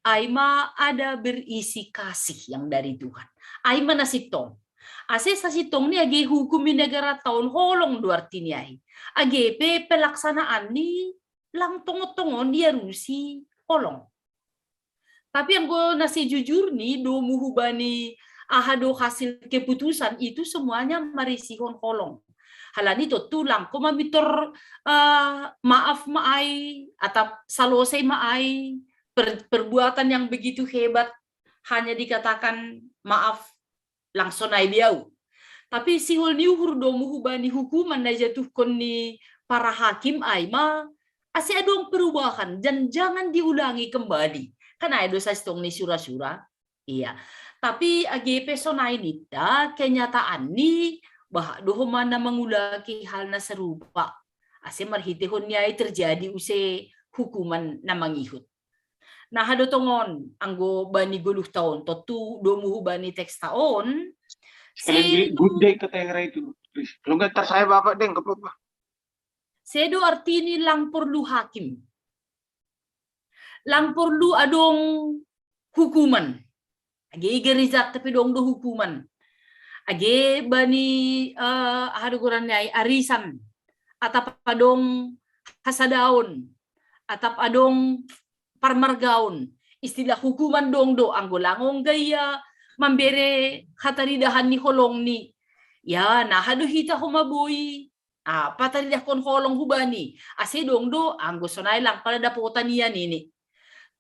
ai ma ada berisi kasih yang dari Tuhan. Ai ma na sintong. Ase sasintongni age hukum ni negara taon holong do artini ai. Age pe pelaksanaan ni lang tongon-tongon diarusi holong. Tapi anggo na sejujurni domu hubani aha do hasil keputusan itu semuanya marisihon holong. Halani tontu lang ho mamitor uh, maaf ma ai, atap salosai ma ai, per, perbuatan yang begitu hebat hanya dikatakan maaf langsung ai biau. Tapi sihol ni uhur domu hubani hukuman na jatuhkon ni para hakim ai ma ase adong perubahan dan jangan diulangi kembali. Kan ai do sasintong ni sura-sura. Iya. Tapi age pe sonai ninta kenyataan ni bah do homa na mangulaki hal na serupa. Ase marhitehon ni ai terjadi use hukuman na mangihut. Nah, aha do tongon anggo bani goluh taon tontu domu hubani teks taon. Sekali lagi gunde ke tengera itu. Lo nggak tersae bapak deh, nggak apa-apa. Sedo artini lang porlu hakim. Lang porlu adong hukuman. Age gereja tapi dong do hukuman. Age bani uh, aha do goran ni ai arisan. Atap adong hasadaon. Atap adong parmargaon. Istilah hukuman dong do anggo lang ongga ia mambere hataridahan ni holong ni. Ya, nah aha do hita homa boi. Ah, pataridahkon holong hubani. Ase dong do anggo sonai lang pada dapotan ia nini.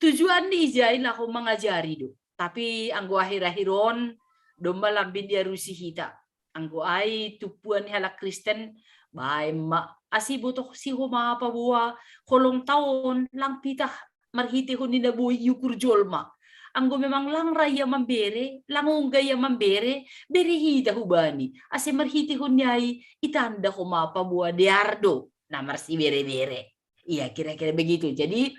Tujuan ni ijai laho mangajari do. Tapi anggo akhir-akhir on domma lambin diarusi hita. Anggo ai tumpuan ni halak Kristen baen ma ase botoh si homa paboa holong taon lang pitah marhitehon ni na boi iukur jolma. Anggo memang lang ra ia mambere, lang ongga ia mambere, bere hita hubani. Ase marhitehon ni ai itanda homa paboa dear do na marsibere-bere. Iya, kira-kira begitu. Jadi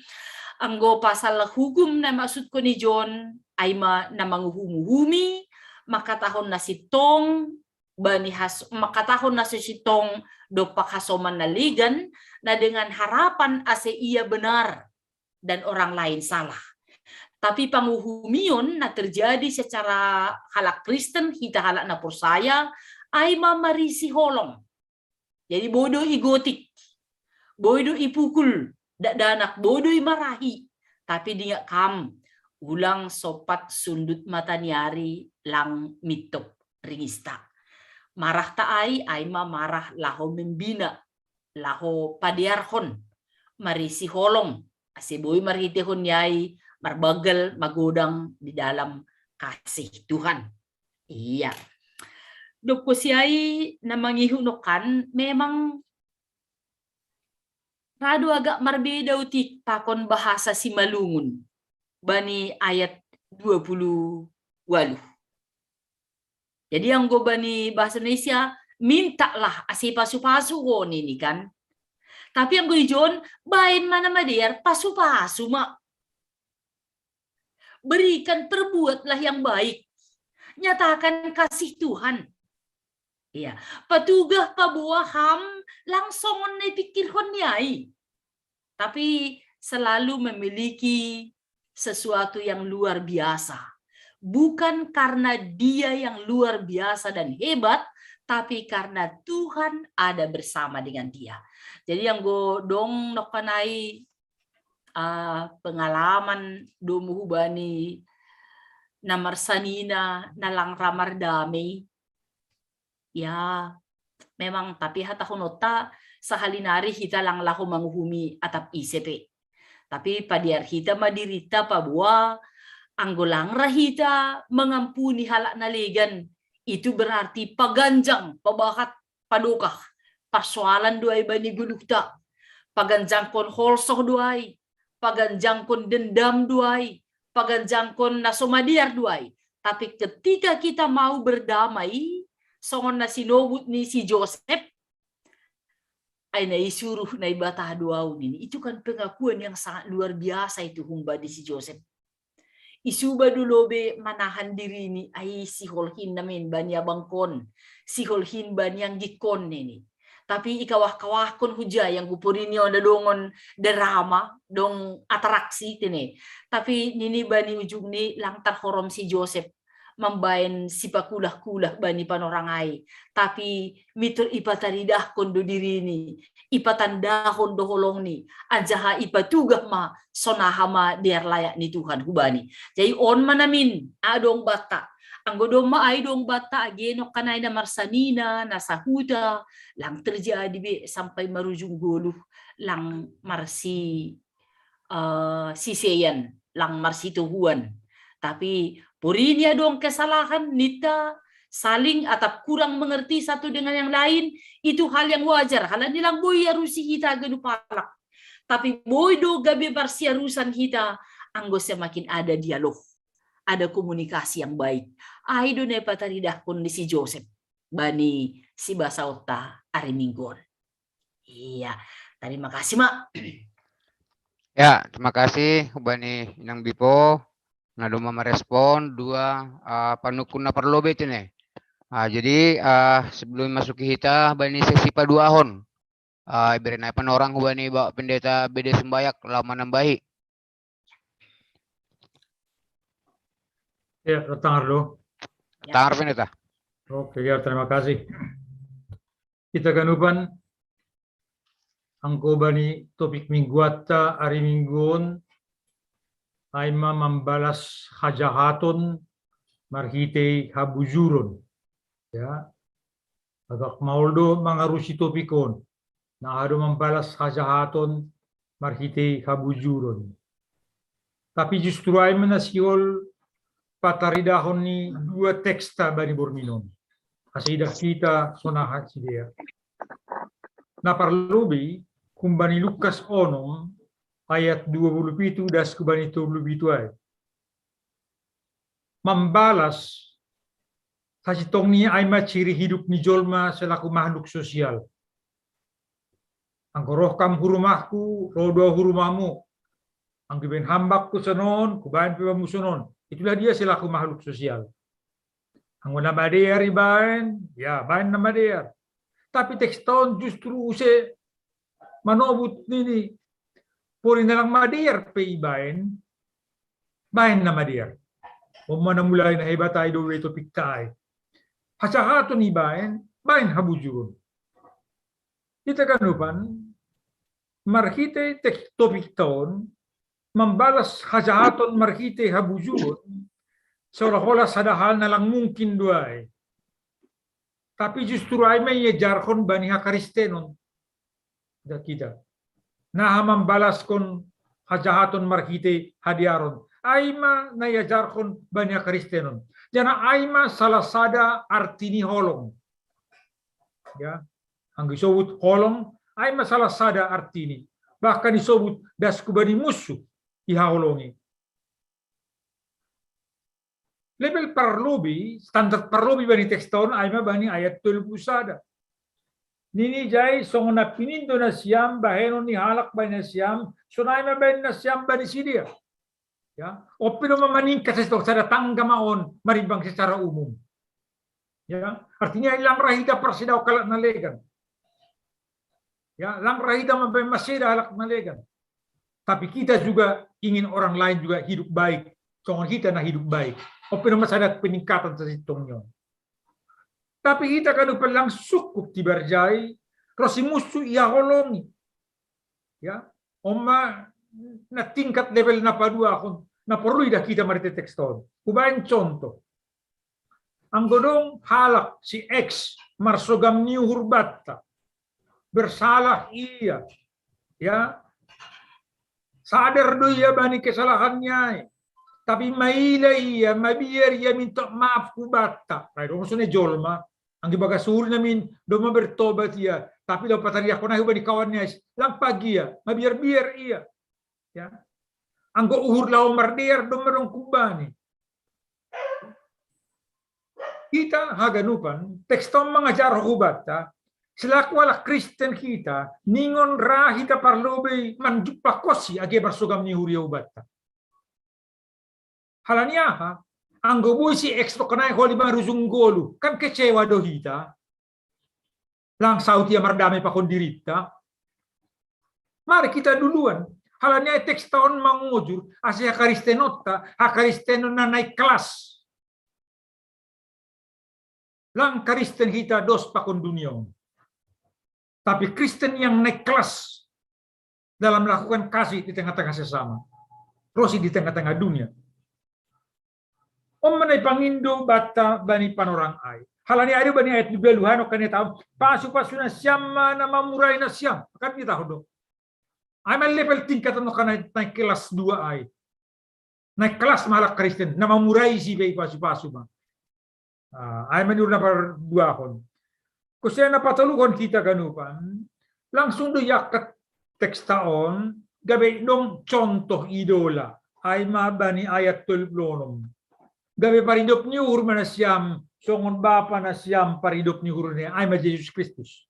anggo pasal hukum na maksudkon i John ai ma na manguhum-uhumi, mangkatahon na sintong bani has, mangkatahon na so sintong dompak hasoman na legan, na dengan harapan ase ia benar dan orang lain salah. Tapi panguhumion na terjadi secara halak Kristen, hita halak na porsaya, ai ma marisi holong. Jadi boi do igotik, boi do ipukul dakdanak, boi do imarahi. Tapi dingak kam, ulang sopat sundut mata ni ari lang mintop ringista. Marah ta ai, ai ma marah laho membina, laho padearhon, marisi holong, ase boi marhitehon ni ai marbanggal magodang di dalam kasih Tuhan. Iya. Dob husi ai na mangihut nongkan memang ra do agak marbeda utik pakon bahasa Simalungun bani ayat dua puluh waluh. Jadi anggo bani bahasa Indonesia, mintalah ase pasu-pasu ho nini kan. Tapi anggo i John, baen ma na madear, pasu-pasu ma. Berikan, perbuatlah yang baik. Nyatakan kasih Tuhan. Iya, patugah paboa ham lang songon na ipikirhon ni ai. Tapi selalu memiliki sesuatu yang luar biasa. Bukan karena dia yang luar biasa dan hebat, tapi karena Tuhan ada bersama dengan dia. Jadi anggo dong nongkan ai uh, pengalaman domu hubani na marsanina na lang ra mardamei. Ya, memang, tapi hatahononta sahali nari hita lang laho manguhumi atap ise pe. Tapi padear hita ma dirinta paboa anggo lang ra hita mangampuni halak na legan, itu berarti paganjang, pabahat, padokah parsoalan do ai bani goluhta. Paganjangkon holsoh do ai, paganjangkon dendam do ai, paganjangkon na so madear do ai. Tapi ketika kita mau berdamai, songon na sinobut ni si Josep, ai na isuruh Naibata do au nini. Itu kan pengakuan yang sangat luar biasa itu humbani si Josep. Isuba do lobe manahan dirini, ai sihol hin namen bani abangkon, sihol hin bani anggingkon nini. Tapi ikawah-kawahkon hujai anggo porini on adong on drama, dong atraksi tene. Tapi nini bani ujungni lang tarhorom si Josep. mambaen sipakulah-kulah bani panorang ai, tapi mitur ipataridahkon do dirini, ipatandahon do holongni, anjaha ipatugah ma sonaha ma dear layak ni Tuhan hubani. Jadi on ma namin adong banta. Anggo domma ai dong banta age nongkan ai na marsanina, na sahuta, lang terjadi be sampai marujung goluh, lang marsi uh, sisean, lang marsitohuan. Tapi porini adong kesalahan, ninta saling atap kurang mengerti satu dengan yang lain, itu hal yang wajar. Halani lang boi arusi hita ganup halak. Tapi boi do gabe marsiarusan hita, anggo semakin ada dialog, ada komunikasi yang baik. Ai do na ipataridahkon ni si Josep bani sibasaonta ari Minggu on. Iya, terima kasih, Mak. Ya, terima kasih bani Inang Bipo. Na domma marespon dua uh, panukun na parlobei tene. Uh, jadi uh, sebelum masuki hita bani sesi paduahon, uh, iberenai panorang hubani Bapak Pendeta B D Sumbayak laho manambahi. Ya, tangar lo. Tangar, Pendeta. Oke, ya, terima kasih. Hita ganupan, anggo bani topik mingguanta ari Minggu on, ai ma mambalas hajahaton marhitei habujuron. Ya, agak maol do mangarusi topik on. Na aha do mambalas hajahaton marhitei habujuron. Tapi justru ai ma na sihol pataridahon ni dua teksta bani borminon. Asa idah hita sonaha sidea. Na parlobei humbani Lukas onom ayat dua puluh pitu das hubani tolu puluh pitu ai. Mambalas sasintongni ai ma ciri hidup ni jolma selaku makhluk sosial. Anggo roh kam hu rumahku, roh do hu rumahmu. Anggo ibaen ham bakku sonon, hubaen pe bammu sonon. Itulah dia selaku makhluk sosial. Anggo na madear ibaen, ya baen na madear. Tapi teksta on justru use manobut nini, pori na lang madear pe ibaen, baen na madear. On ma na mulai na hebat ai do be topikta ai. Hajahaton ibaen, baen habujuron. Hita ganupan, marhitei teks topikta on, mambalas hajahaton marhitei habujuron, seolah-olah sada hal na lang mungkin do ai. Tapi justru ai ma iajarhon bani hakristenon. Dah kita. Naha mambalaskon hajahaton marhitei hadearon. Ai ma na iajarhon bani hakristenon. Jana ai ma salah sada arti ni holong. Ya, anggo isobut holong, ai ma salah sada artini. Bahkan isobut das hubani munsu ihaholongi. Level parlobei, standar parlobei bani teksta on ai ma bani ayat tolu puluh sada. Nini jai songon na pinindo nasiam bahenon ni halak bani nasiam, sonai ma baen nasiam bani sidea. Ya, on pe do ma maningkat sasintong, sada tangga ma on marimbang secara umum. Ya, artinya lang ra hita parsidaon halak na legan. Ya, lang ra hita mambaen maseda halak na legan. Tapi kita juga ingin orang lain juga hidup baik. Songon hita na hidup baik. On pe do ma sada peningkatan sasintongna on. Tapi hita ganupan lang sungkup tibarjai, ro si munsu ihaholongi. Ya, on ma na tingkat level na paduahon, na porlu idah hita marhitei teksta on. Hubaen contoh. Anggo dong halak si X marsogam ni uhur banta. Bersalah ia. Ya. Sadar do ia bani kesalahannya ai. Tapi maila ia, mabiar ia minta maaf hubanta. Rai dong sone jolma. Anggi bagas uhur namin, domma bertobat ia. Tapi laho patariakkon ai hubani kawannya ai. Lang pagia, mabiar-biar ia. Ya. Anggo uhur laho mardear domma dong hubani. Hita haganupan, teksta on mangajar hubanta, selaku halak Kristen hita, ningon ra hita parlobei manjumpa konsi age marsogam ni uhur ia hubanta. Halani aha? Anggo boi si X tongkan ai holi marujung goluh, kan kecewa do hita. Lang saut ia mardame pakon dirinta. Mari kita duluan. Halani ai teksta on mangojur, asa hakristenonta, hakristenon na naik kelas. Lang Kristen kita dos pakon dunia on. Tapi Kristen yang naik kelas dalam melakukan kasih di tengah-tengah sesama. Rosi di tengah-tengah dunia. Om mana pangindo bata bani panorang ai. Halani ai do bani ayat dua puluh hano kane tahu. Pasu-pasu na siam mana mamurai na siam. Kan kita tahu do. Ai ma level tingkat no kana naik kelas dua ai. Naik kelas malah Kristen. Na mamurai si bei pasu-pasu ma. Ah, ai ma niur na par dua hon. Kosena patoluhon kita ganupan. Langsung do yakat teksta on. Gabe dong contoh idola. Ai ma bani ayat tolu puluh onom. Gabe paridop ni uhur mana siam. Songon bapa na siam paridop ni uhur ne. Ai ma Jesus Kristus.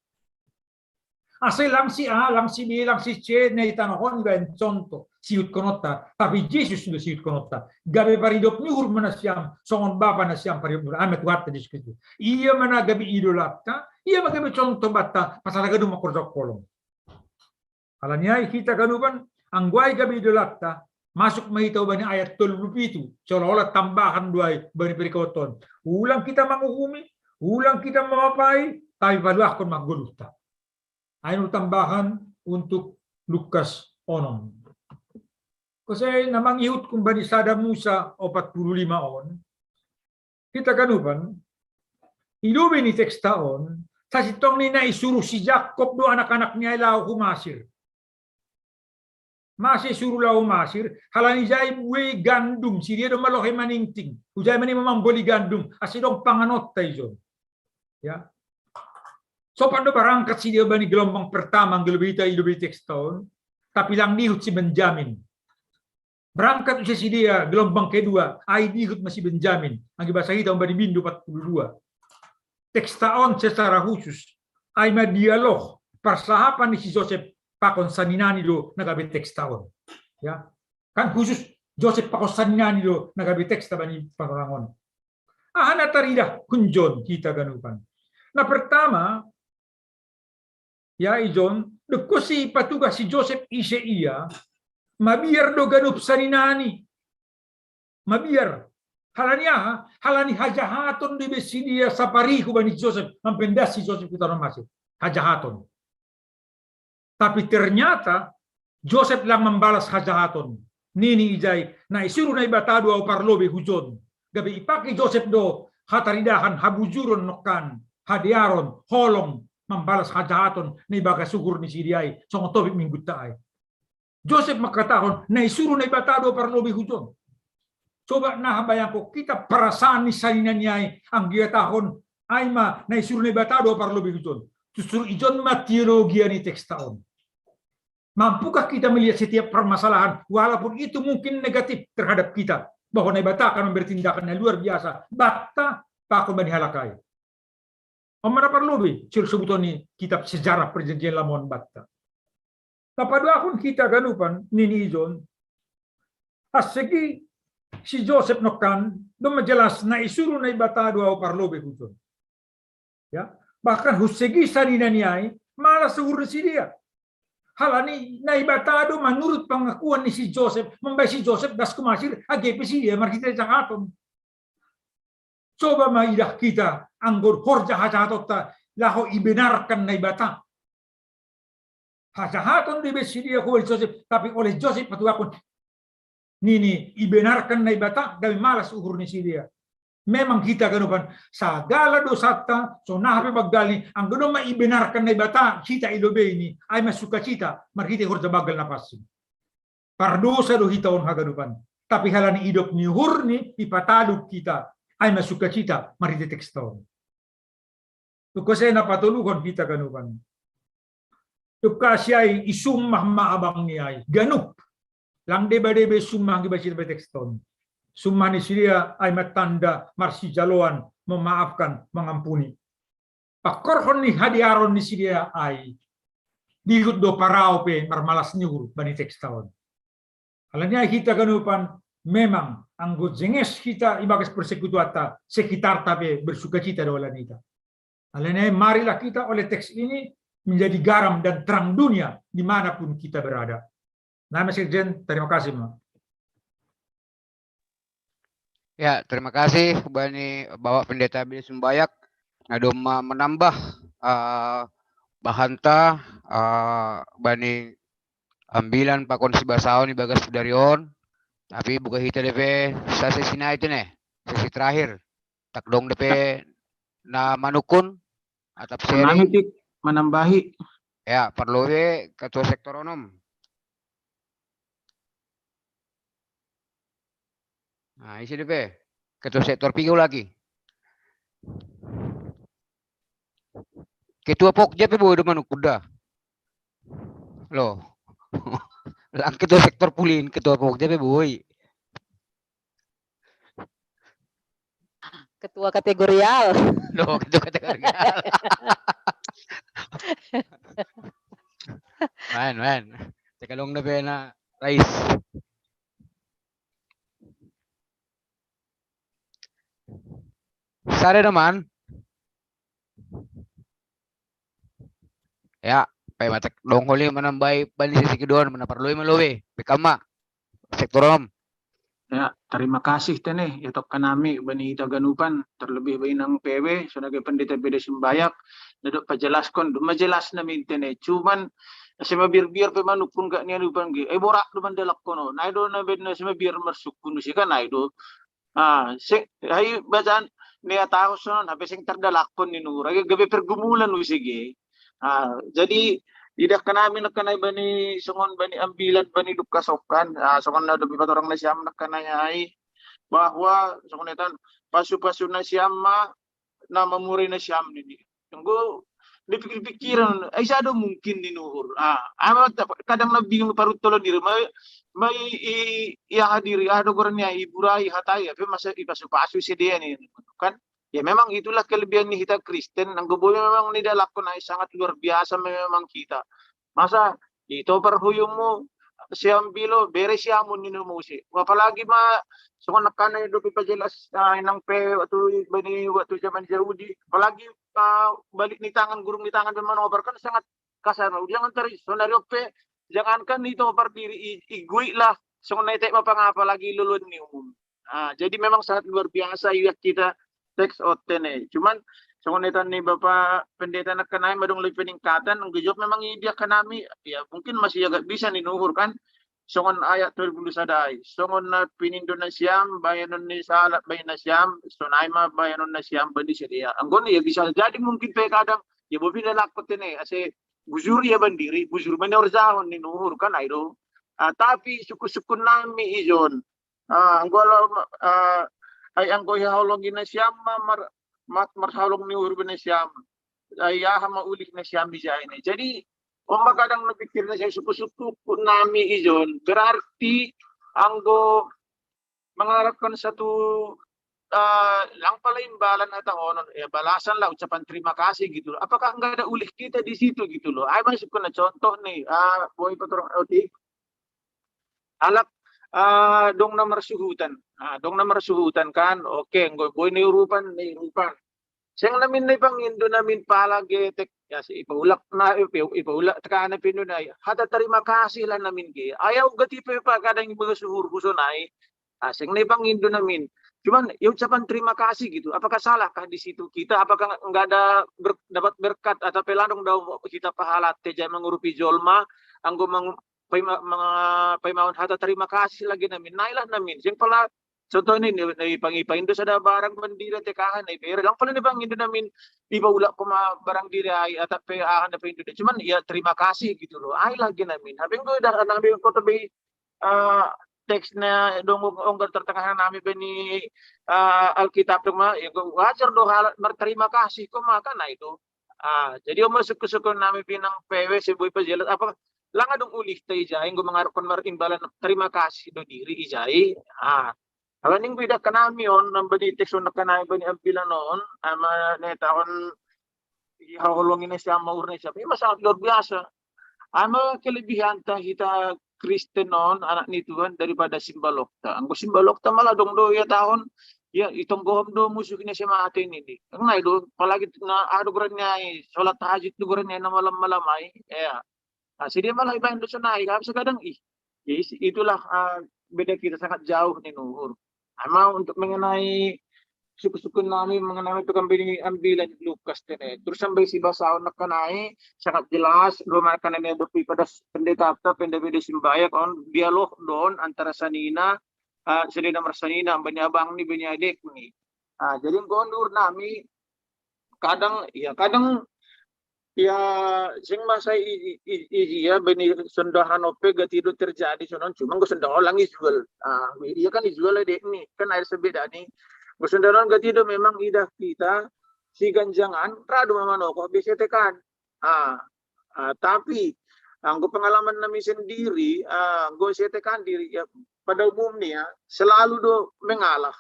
Asa lang si A, lang si B, lang si C, na i tanohon ibaen contoh, siutkononta, tapi Jesus sudah siutkononta. Gabe paridop ni uhur mana siam, songon bapa na siam paridop ni uhur, ai ma Tuhanta Jesus Kristus. Ia mana gabe idolanta, ia ma gabe contoh banta, pasal ganup ma korja holong. Halani ai kita ganupan, anggo ai gabe idolanta, masuk ma hita bani ayat tolu puluh pitu, seolah-olah tambahan do ai bani perikot on. Ulang kita manguhumi, ulang kita mamapai, tapi paluahkon ma goluhta. Ai ma tambahan untuk Lukas onom. Kosena mangihutkon bani sada Musa opat puluh lima on. Kita ganupan, ilobi ni teksta on, sasintongni na isuru si Jakob do anak-anak ni ai laho hu Masir. Mase isuru laho hu Masir, halani ijai buei gandum, sidea do malohe maningting. Ujai mani mamboli gandum, asa dong panganonta ijon. Ya. Sopan do barangkat sidea bani gelombang pertama, anggo ilobi hita ilobi teksta on. Tapi lang diihut si Benjamin. Barangkat use sidea gelombang kedua, ai diihut ma si Benjamin. Anggo ibasa hita ombani bindu opat puluh dua. Teksta on secara khusus. Ai ma dialog, parsahapan ni si Josep pakon saninani do na gabe teksta on. Ya. Kan khusus Josep pakon saninani do na gabe teksta bani panorang on. Aha na taridah hunjon hita ganupan. Na pertama, ya ijon, dengkon si patugas si Josep ise ia, mabiar do ganup saninani. Mabiar. Halani aha? Halani hajahaton do ibaen sidea saparihu bani Josep, mampendas si Josep tu tano Masir. Hajahaton. Tapi ternyata Josep lang mambalas hajahaton. Nini ijai, na isuru Naibata do au parlobei hujon. Gabe ipake Josep do hataridahan, habujuron nongkan, hadearon, holong, mambalas hajahaton na ibagas uhur ni sidea i, songon topik minggunta ai. Josep mangkatahon, na isuru Naibata do au parlobei hujon. Coba naha bayangkon hita perasaan ni saninani ai, anggo ihatahon, ai ma na isuru Naibata do au parlobei hujon. Justru ijon ma teologia ni teksta on. Mampukah kita melihat setiap permasalahan, walaupun itu mungkin negatif terhadap kita, bahwa Naibata akan memberi tindakan yang luar biasa, banta pakon bani halak ai. On ma na parlobei, siul sobuton ni kitab sejarah perjanjian lama on banta. Na paduahon hita ganupan, nini ijon, assegi si Josep nongkan, doma jelas na isuru Naibata do au parlobei hujon. Ya, bahkan hussegi saninani ai, malas uhur ni sidea. Halani Naibata do manurut pengakuan ni si Josep, mambaen si Josep das hu Masir, age pe sidea marhite hajahaton. Coba ma idah hita, anggo horja hajahatonta, laho ibenarkan Naibata. Hajahaton do ibaen sidea hu Josep, tapi oleh Josep patuahon. Nini, ibenarkan Naibata, gabe malas uhur ni sidea. Memang hita ganupan, sagala dosanta, so naha pe banggalni, anggo doma ibenarkan Naibata, hita ilobei ni, ai ma sukacita, marhite horja banggal na pansing. Pardosa do hita on haganupan. Tapi halani idop ni uhurni, ipataluk hita, ai ma sukacita, marhite teksta on. Dungkon sai na patoluhon hita ganupan. Dungkon asi ai, isummah ma abang ni ai. Ganup. Lang deba-deba isummah anggo ibaen hita pe teksta on. Summah ni sidea ai ma tanda marsijaloan, memaafkan, mengampuni. Pangkorhon ni hadearon ni sidea ai, diihut do Parao pe marmalas ni uhur bani teksta on. Alani ai hita ganupan, memang anggo jenges hita ibagas persekutuanta, sekitarta pe bersukacita do alani hita. Alani ai marilah kita oleh teks ini menjadi garam dan terang dunia dimanapun kita berada. Nama Sekjen, terima kasih. Ya, terima kasih bani Bapak Pendeta Billy Sumbayak. Na domma manambah, ah, bahanta, ah, bani ambilan pakon sibasaon ibagas pudari on, tapi buka hita dope sasesi nai tu ne, sesi terakhir. Tak dong dope na manukun, atap sharing. Manambahi. Ya, parlu be ketua sektor onom. Nah, isi dope. Ketua sektor piga lagi. Ketua Pokja pe boi do manukun da. Lo. Lang ketua sektor pulin, ketua Pokja pe boi. Ketua kategorial. Lo, ketua kategorial. Main, main. Cek dong dope na rais. Sada do man. Ya, pe matek dong holi manambai bani sesi keduan mana parlu ma lobe. Bekama. Sektor onom. Ya, terima kasih tene ya tok kanami bani ita ganupan, terlebih bani nang P W sebagai pendeta beda sembayak, dadok pajalaskon duma jelas nami tene. Cuman sema biar-biar pe manukun gak nian upan ge. Eh, borak do mandalak kono. Nai do na ben sema biar marsukun sih kan nai do. Ah, sing, hai bacaan nia tahu sonon, hape sing terdalakon ni nura, gabe pergumulan usige. Ah, jadi idah kanami nakkanai bani songon bani ambilan bani Lukas okan, ah, songon na dobi patorang nasiam nakkanai ai, bahwa songon etan pasu-pasu nasiam ma na mamuri nasiam nini. Enggo dipikir-pikiran, ai sado mungkin ni nuhur. Ah, ama kadang na bingung paruttolon diri, mai, mai i, i aha diri, aha do goran ni ai, iburai hatai, apa masa ipasu-pasu sidea ni kan. Ya memang itulah kelebihan ni kita Kristen, nang goboyo memang ni dalakon ai sangat luar biasa memang kita. Masa itu perhuyungmu siam bilo bere siamun ni muse. Apalagi ma songon nakkanai dope pajelas, ah, nang pe waktu bani waktu zaman Yahudi. Apalagi, ah, balik ni tangan gurung ni tangan pe manobar kan sangat kasar. Udah ngantar sonari ope jangankan itu pardiri i, igui lah songon nai tek mapangapa lagi lulun ni umum. Ah, jadi memang sangat luar biasa iya kita teks otte ne. Cuman songon etan ni Bapak Pendeta nakkanai madung lebih peningkatan, nggejok memang idia kanami, ya mungkin masih agak bisa ni nuhur kan. Songon ayat dua puluh sadai, songon na pinindo nasiam bayanon ni salat bayan nasiam, sonai ma bayanon nasiam bani sedia. Anggon ya bisa jadi mungkin pe kadang ya bobi na lakot ne ase bujur ya bandiri, bujur mana orjahon ni nuhur kan aido. Ah, tapi suku-suku nami ijon. Ah, anggo lo, ah, ai anggo ihaholongi nasiam ma mar, mat marhaholong ni uhur bani nasiam. Ai aha ma ulih nasiam ijai ne. Jadi umma kadang napikir nasiam suku-suku nami ijon. Berarti anggo mengharapkan satu, ah, lang pala imbalan hata honon, ya balasan lah ucapan terima kasih gitu loh. Apakah nggak ada ulih kita di situ gitu loh? Ai masuk kena contoh nih, ah, boy patorang oti. Alak, ah, dong na marsuhutan. Ah, dong na marsuhutan kan. Oke, nggo boy ni urupan, ni urupan. Seng namin na ipangindo namin pala getek. Ya si ipaulak na ipa, ipaulak tekana pindo na hata terima kasih lah namin ge. Ayau gati pe pa kadang ibaga suhur kusonai. Ah, seng na ipangindo namin. Cuman ya ucapan terima kasih gitu. Apakah salahkah di situ kita? Apakah nggak ada ber, dapat berkat atau pelandong daun kita pahala teja mengurupi jolma anggo meng, paima, manga, paimaon hata terima kasih lagi namin. Nailah namin. Seng pala contoh ni, ni, ni pangi, pangindo sada barang bandira tekahan, ni bere. Lang pala ni pangindo namin, iba ulak koma barang diri ai, atap pe ahan na pangindo. Cuman ya terima kasih gitu loh. Ai lagi namin. Habis gue dah namin kota be, ah, teksnya dong onggar tertengah nami bani, ah, Alkitab dong ma, ya gue wajar do halat berterima kasih koma kan nah itu. Ah, jadi om syukur-syukur nami pinang P W sebui pejelas apa lang adong ulih te ijai, nggo mengharapkan mar imbalan terima kasih do diri ijai. Ah, ala ning bida kanami on nambani teks on kanai bani ambilan on ama neta on ihaholongi nasiam ma uhur nasiam. Ima sangat luar biasa. Ama kelebihan ta hita Kristen on anak ni Tuhan daripada simbalokta. Anggo simbalokta malah dong do ya tahun ya itonggohom do musuh kina semate ini di. Ngai do apalagi na ado goran nyai sholat tahajud do goran nyai na malam-malam ai. Ya. Nah, si dia malah ibahin dosa naik. Habis kadang ih, ya itulah, ah, beda kita sangat jauh nih nuhur. Ama untuk mengenai suku-suku nami mengenai itu kan bini ambilan Lukas tene. Terus sampai si basau nak kenai sangat jelas, belum akan ada dopi pada pendeta apa, pendeta simbayak on dialog don antara sanina, ah, sanina marsanina, bani abang ni, bani adek ni. Ah, jadi gondur nami kadang, ya kadang, ya sing masa i, i, i, i- iya bani sendahan ope gatido terjadi sonon, cuma gue sendahan lang ijual. Ah, iya kan ijual adek ni, kan air sebeda ni. Gue sendahan gatido memang idah kita si ganjangan radu mamanokoh biasa tekan. Ah, ah, tapi anggo pengalaman nami sendiri, ah, gue saya tekan diri ya pada umumnya ya selalu do mengalah.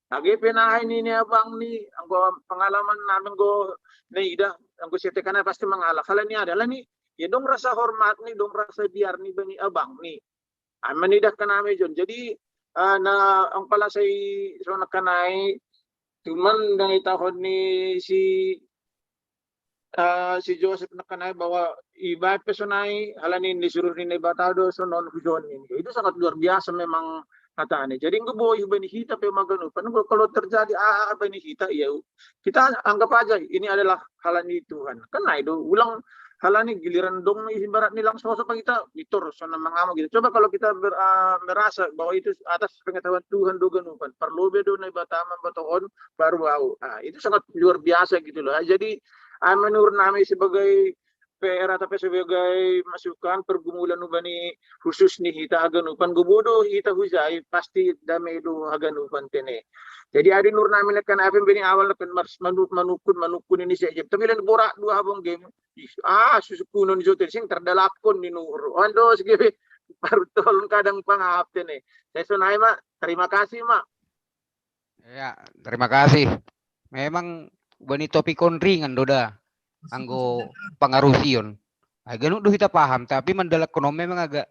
Age penahai ni ni abang ni, anggo pengalaman nami anggo ni idah, anggo saya tekan pasti mengalah. Kalau ni adalah ni, ya dong rasa hormat ni, dong rasa biar ni bani abang ni. Aman idah kenami John. Jadi, ah, na angpala sai so nakanai, cuman dang itahon ni si, ah, si Joseph nakanai bahwa iba pe sonai halani ni suruh ni Naibata do sonon hujon ini. Itu sangat luar biasa memang hatani. Jadi enggo boi bani hita pe maganupan, enggo kalau terjadi ah bani hita, ya kita anggap aja ini adalah halani Tuhan. Kan nah itu ulang halani giliran dong ibarat ni langsung masuk kita mitur sana mangama gitu. Coba kalau kita ber, ah, merasa bahwa itu atas pengetahuan Tuhan do ganupan, perlu bedo na Naibata mambatohon baru au. Ah, itu sangat luar biasa gitu loh. Ah, jadi, ah, menurut nami sebagai P R atau sebagai masukan pergumulan ubani khusus ni hita aganupan gobodo hita hujai pasti damai do aganupan tene. Jadi adi nur nami nekan apa bini awal nekan mars manu manukun manukun ini saja. Tapi lain borak dua abang game. Ih, ah, susukunon jote sing terdalakon ni nur. Ando sege baru tolong kadang pangap tene. Saya sonai mak. Terima kasih mak. Ya, terima kasih. Memang bani topik on ringan doda. Anggo pangarusion. Agak do kita paham, tapi mandalakon memang agak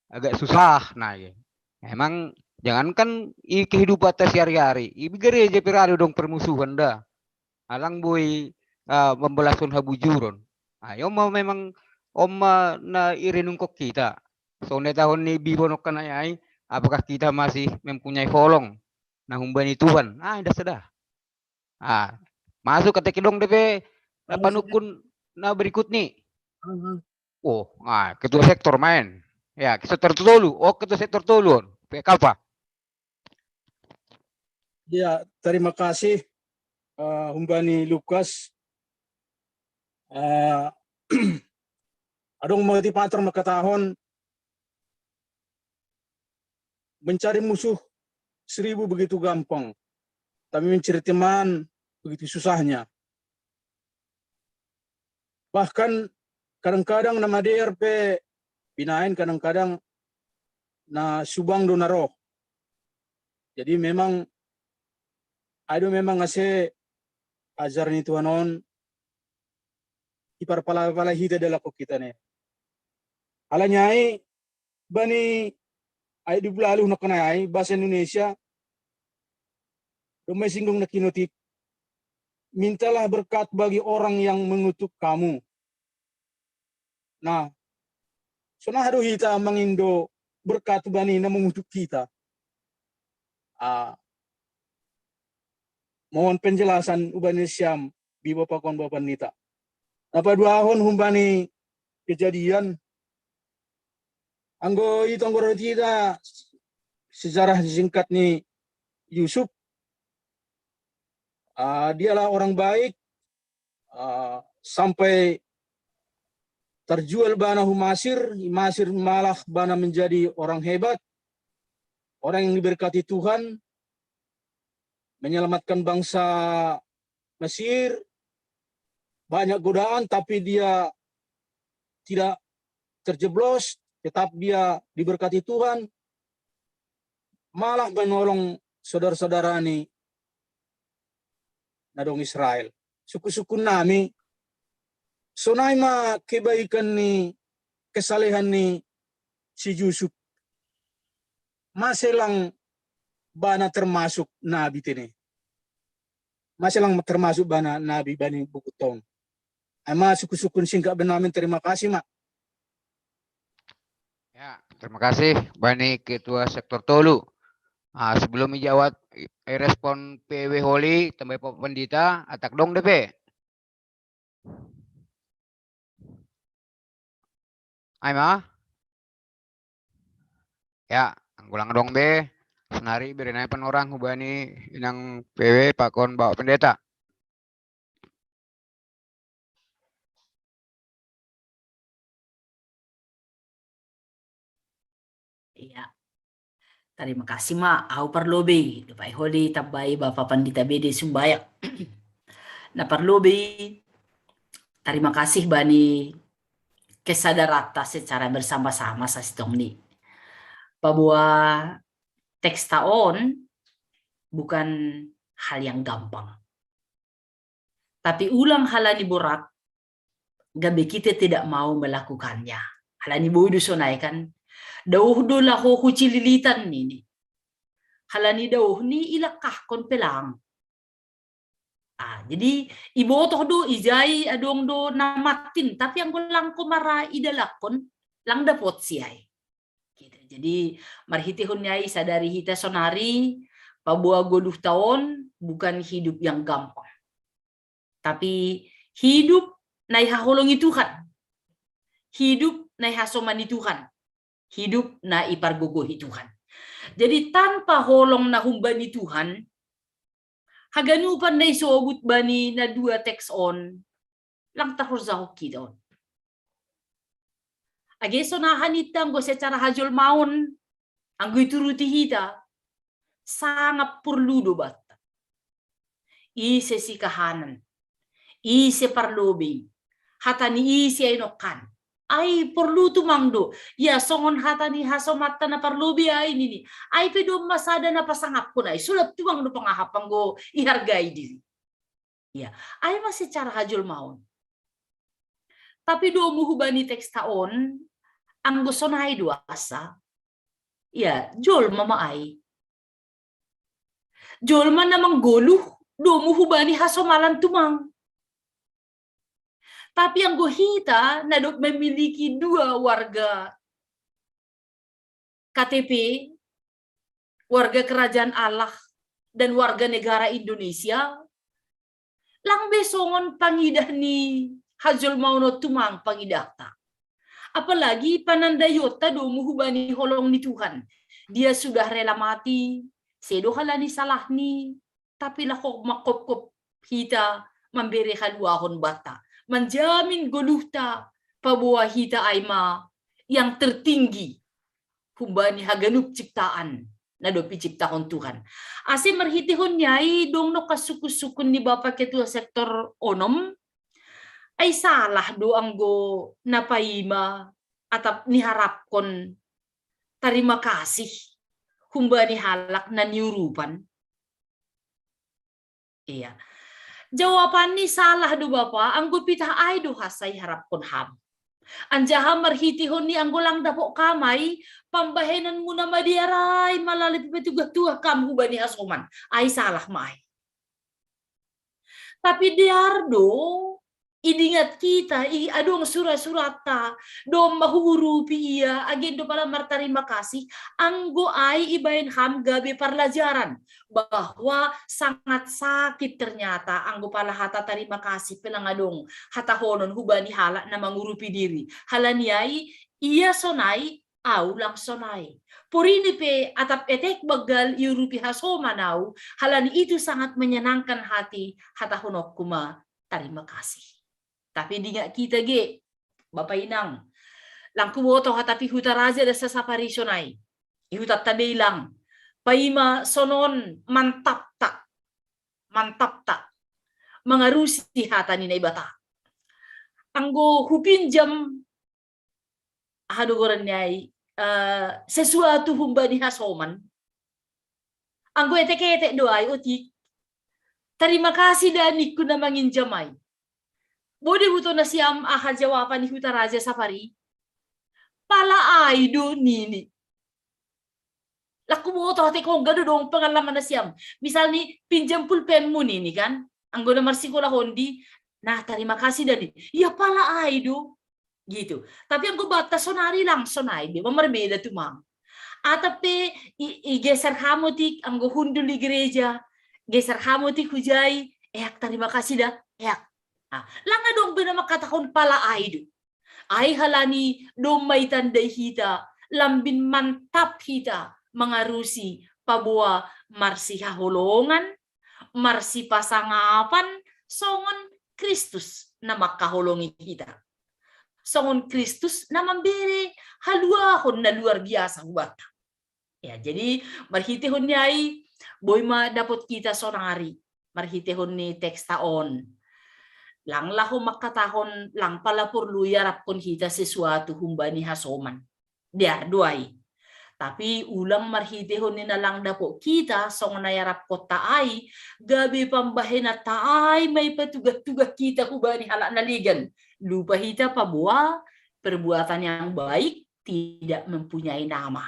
agak susah. Nah, ya. Memang jangankan i kehidupan ta sehari-hari, i gereja pe radu dong permusuhan da. Alang boi ah, membelaskan habujuron. Ayo mau memang oma na irenungkok kita. Sonde tahun ni bibonok kan ai, apakah kita masih mempunyai holong? Nah, humbani Tuhan. Ah, dah sudah. Ah, masuk kata kedong depe panukun na berikut ni. Oh, ah, ketua sektor main. Ya, ketua sektor tolu. Oh, ketua sektor tolu. Pe kapa? Ya, terima kasih uh, humbani Lukas. Uh, adong motivator makatahon mencari musuh seribu begitu gampang, tapi mencari teman begitu susahnya. Bahkan kadang-kadang na madear pe binaen kadang-kadang na subang do na roh. Jadi memang ado memang ase ajar ni Tuhan on iparpala-pala hita dalako kita ne. Alanyai bani ai di bulalu na kenai bahasa Indonesia domai singgung na kinotik, mintalah berkat bagi orang yang mengutuk kamu. Nah, sonahadu hita mangindo berkat bani na mengutuk kita. Ah, mohon penjelasan ubani siam bibo pakon bapan nita. Napaduahon humbani kejadian anggo itonggoro kita sejarah singkat ni Yusuf. Uh, dialah orang baik uh, sampai terjual bana hu Masir, Masir malah bana menjadi orang hebat, orang yang diberkati Tuhan, menyelamatkan bangsa Mesir, banyak godaan tapi dia tidak terjeblos, tetap dia diberkati Tuhan, malah menolong saudara-saudara ni na dong Israel. Suku-suku nami, sonai ma kebaikan ni kesalehan ni si Yusuf. Maselang bana termasuk nabi tene. Maselang termasuk bana nabi bani buku tong. Ama suku-sukun singkat benamin terima kasih mak. Ya, terima kasih bani ketua sektor tolu. Ah, sebelum menjawab Ai respon P W Holi, tambah Pak Pendeta, atak dong depe. Ai ma? Ya, anggo lang dong be, sonari bere nai panorang hubani inang P W pakon Bapak Pendeta. Iya. Tarima kasih ma, au parlobei, Bapak Holi, tambai Bapak Pandita Bede Sumbayak. Na parlobei, tarima kasih bani kesadaran ta secara bersama-sama sasintongni. Paboa teks ta on bukan hal yang gampang. Tapi ulang halani borat, gabe kita tidak mau melakukannya. Halani boi do sonai kan, daoh do laho hucililitan nini. Halani daoh ni ilangkahkon pe lang. Ah, jadi ibotoh do ijai adong do na mattin, tapi anggo lang ko mara idalakkon, lang dapot si ai. Gitu. Jadi marhitehon ni ai sadari hita sonari, paboa goluh ta on bukan hidup yang gampang. Tapi hidup na ihaholongi Tuhan. Hidup na ihasomani Tuhan. Hidup na ipargogohi Tuhan. Jadi tanpa holong na humbani Tuhan, haganupan na isobut bani na dua teks on, lang tarhorjahon hita on. Age sonaha ninta anggo secara hajolmaon, anggo ituruti hita, sangap porlu do banta. Ise sikahanan, ise parlobei, hata ni ise ai nongkan. Ai porlu tumang do, ia songon hata ni hasomanta na parlobei ai nini. Ai pe domma sada na pasangapkon ai, sulat tumang do pangahap anggo ihargai diri. Ia, ai ma secara hajolmaon. Tapi domu hubani teks ta on, anggo sonai do asa. Ia, jolma ma ai. Jolma na manggoluh, domu hubani hasomalan tumang. Tapi anggo hita na dob memiliki dua warga K T P, warga kerajaan Allah dan warga negara Indonesia, lang be songon pangidah ni hajolmaon on tumang pangidahta. Apalagi panandaionta domu hubani holong ni Tuhan. Dia sudah rela mati, sedo halani salahni, tapi laho mangkopkop hita, mambere haluahon banta, manjamin goluhta, paboa hita ai ma yang tertinggi humbani haganup ciptaan na dob iciptahon Tuhan. Ase marhitehon ni ai dong do kasukun-sukun ni Bapa Ketua Sektor onom, ai salah do anggo na paima atap niharapkon tarima kasih humbani halak na niurupan? Iya. Jawabanni salah do Bapa, anggo pitah ai do hasa iharapkon ham. Anjaha marhitehon ni anggo lang dapot kam ai, pambahenanmuna madear ai, malale pe petugas tuah kam hubani hasoman, ai salah ma ai. Tapi dear do, idingat kita, i adong sura-suratta, domma huurupi ia, age do pala martarima kasih, anggo ai ibaen ham gabe parlajaran, bahwa sangat sakit ternyata, anggo pala hata tarima kasih pe lang adong hatahonon hubani halak na mangurupi diri. Halani ai, ia sonai, au lang sonai. Porini pe atap etek banggal iurupi hasoman au, halani itu sangat menyenangkan hati, hatahononku ma tarima kasih. Tapi dingat kita ge, Bapa Inang, lang huboto hata pi huta raja da sasapari sonai. I hutanta be i lang. Paima sonon mantapta. Mantapta. Mangarusi hata ni Naibata. Anggo hupinjam, aha do goran ni ai, eh, sesuatu humbani hasoman. Anggo etek-etek do ai, otik. Tarima kasih da ningku na manginjam ai. Boi do huboto nasiam aha jawaban ni huta raja sapari? Pala ai do nini. Lang huboto hata i, ongga do dong pengalaman nasiam. Misalni pinjam pulpenmu nini kan. Anggo na marsikola hondi, nah tarima kasih da ni. Ia pala ai do. Gitu. Tapi anggo banta sonari lang sonai be, ma marbeda tumang. Atap pe i, i geser hamu ti anggo hundul i gereja, geser hamu ti hujai, eak tarima kasih da, eak. Ah, lang adong be na mangkatahon pala ai do. Ai halani domma itandai hita, lambin mantap hita mangarusi paboa marsihaholongan, marsipasangapan, songon Kristus na mangkaholongi hita. Songon Kristus na mambere haluahon na luar biasa hubata. Ya, jadi marhitehon ni ai boi ma dapot kita sonari marhitehon ni teksta on. Lang laho mangkatahon lang pala porlu iarapkon hita sesuatu humbani hasoman. Dear do ai. Tapi ulang marhitehon ni na lang dapot kita songon na iarapkonta ai, gabe pambahenanta ai ma ipatugah-tugah kita hubani halak na legan. Lupa hita paboa perbuatan yang baik tidak mempunyai nama.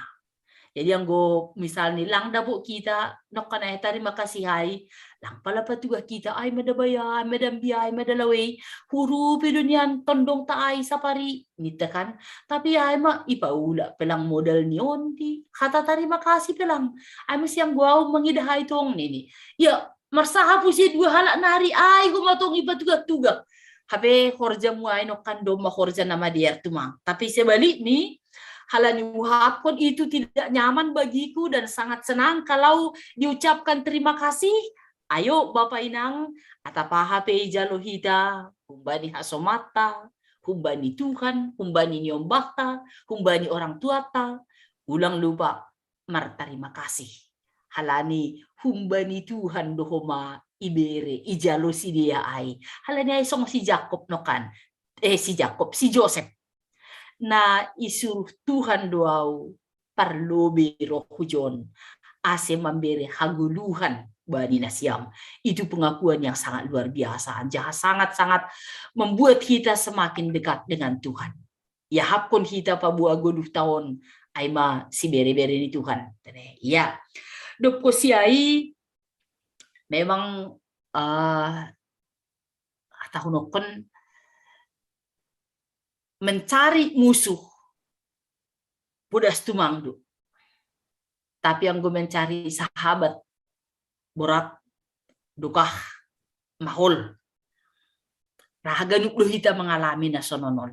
Jadi anggo misalni lang dapot kita nongkan ai tarima kasih ai, lang pala patugah kita ai ma da baya, ai ma da ambia, ai ma da lawei, hurupi do nian tondongta ai sapari ninta kan. Tapi ai ma ipaulak pe lang modal ni on di hata tarima kasih pe lang. Ai ma sian goau mangidah ai tong nini. Ya, marsahap use dua halak nari ai homa tong ipatugah-tugah. Hape horjamu ai nongkan domma horja na madear tumang. Tapi sebalikni, halani uhapkon itu tidak nyaman bagiku dan sangat senang kalau diucapkan terima kasih. Ayo Bapa Inang, atap aha pe ijalo hita, humbani hasomanta, humbani Tuhan, humbani niombahta, humbani orang tuata, ulang lupa martarima kasih. Halani humbani Tuhan do homa ibere, ijalo sidea ai. Halani ai songon si Jakob nongkan, eh si Jakob, si Josep. Na isuruh Tuhan do au parlobe roh hujon ase mambere hagoluhan bani nasiam. Itu pengakuan yang sangat luar biasa, anjaha sangat-sangat membuat kita semakin dekat dengan Tuhan. Iahapkon hita paboa goluhta on ai ma sibere-bere ni Tuhan. Ia, dob husiai memang uh, tahun okon mencari musuh bodas tumang do. Tapi anggo mencari sahabat borat, dokah, mahol. Raha ganup do hita mangalami na sonon on.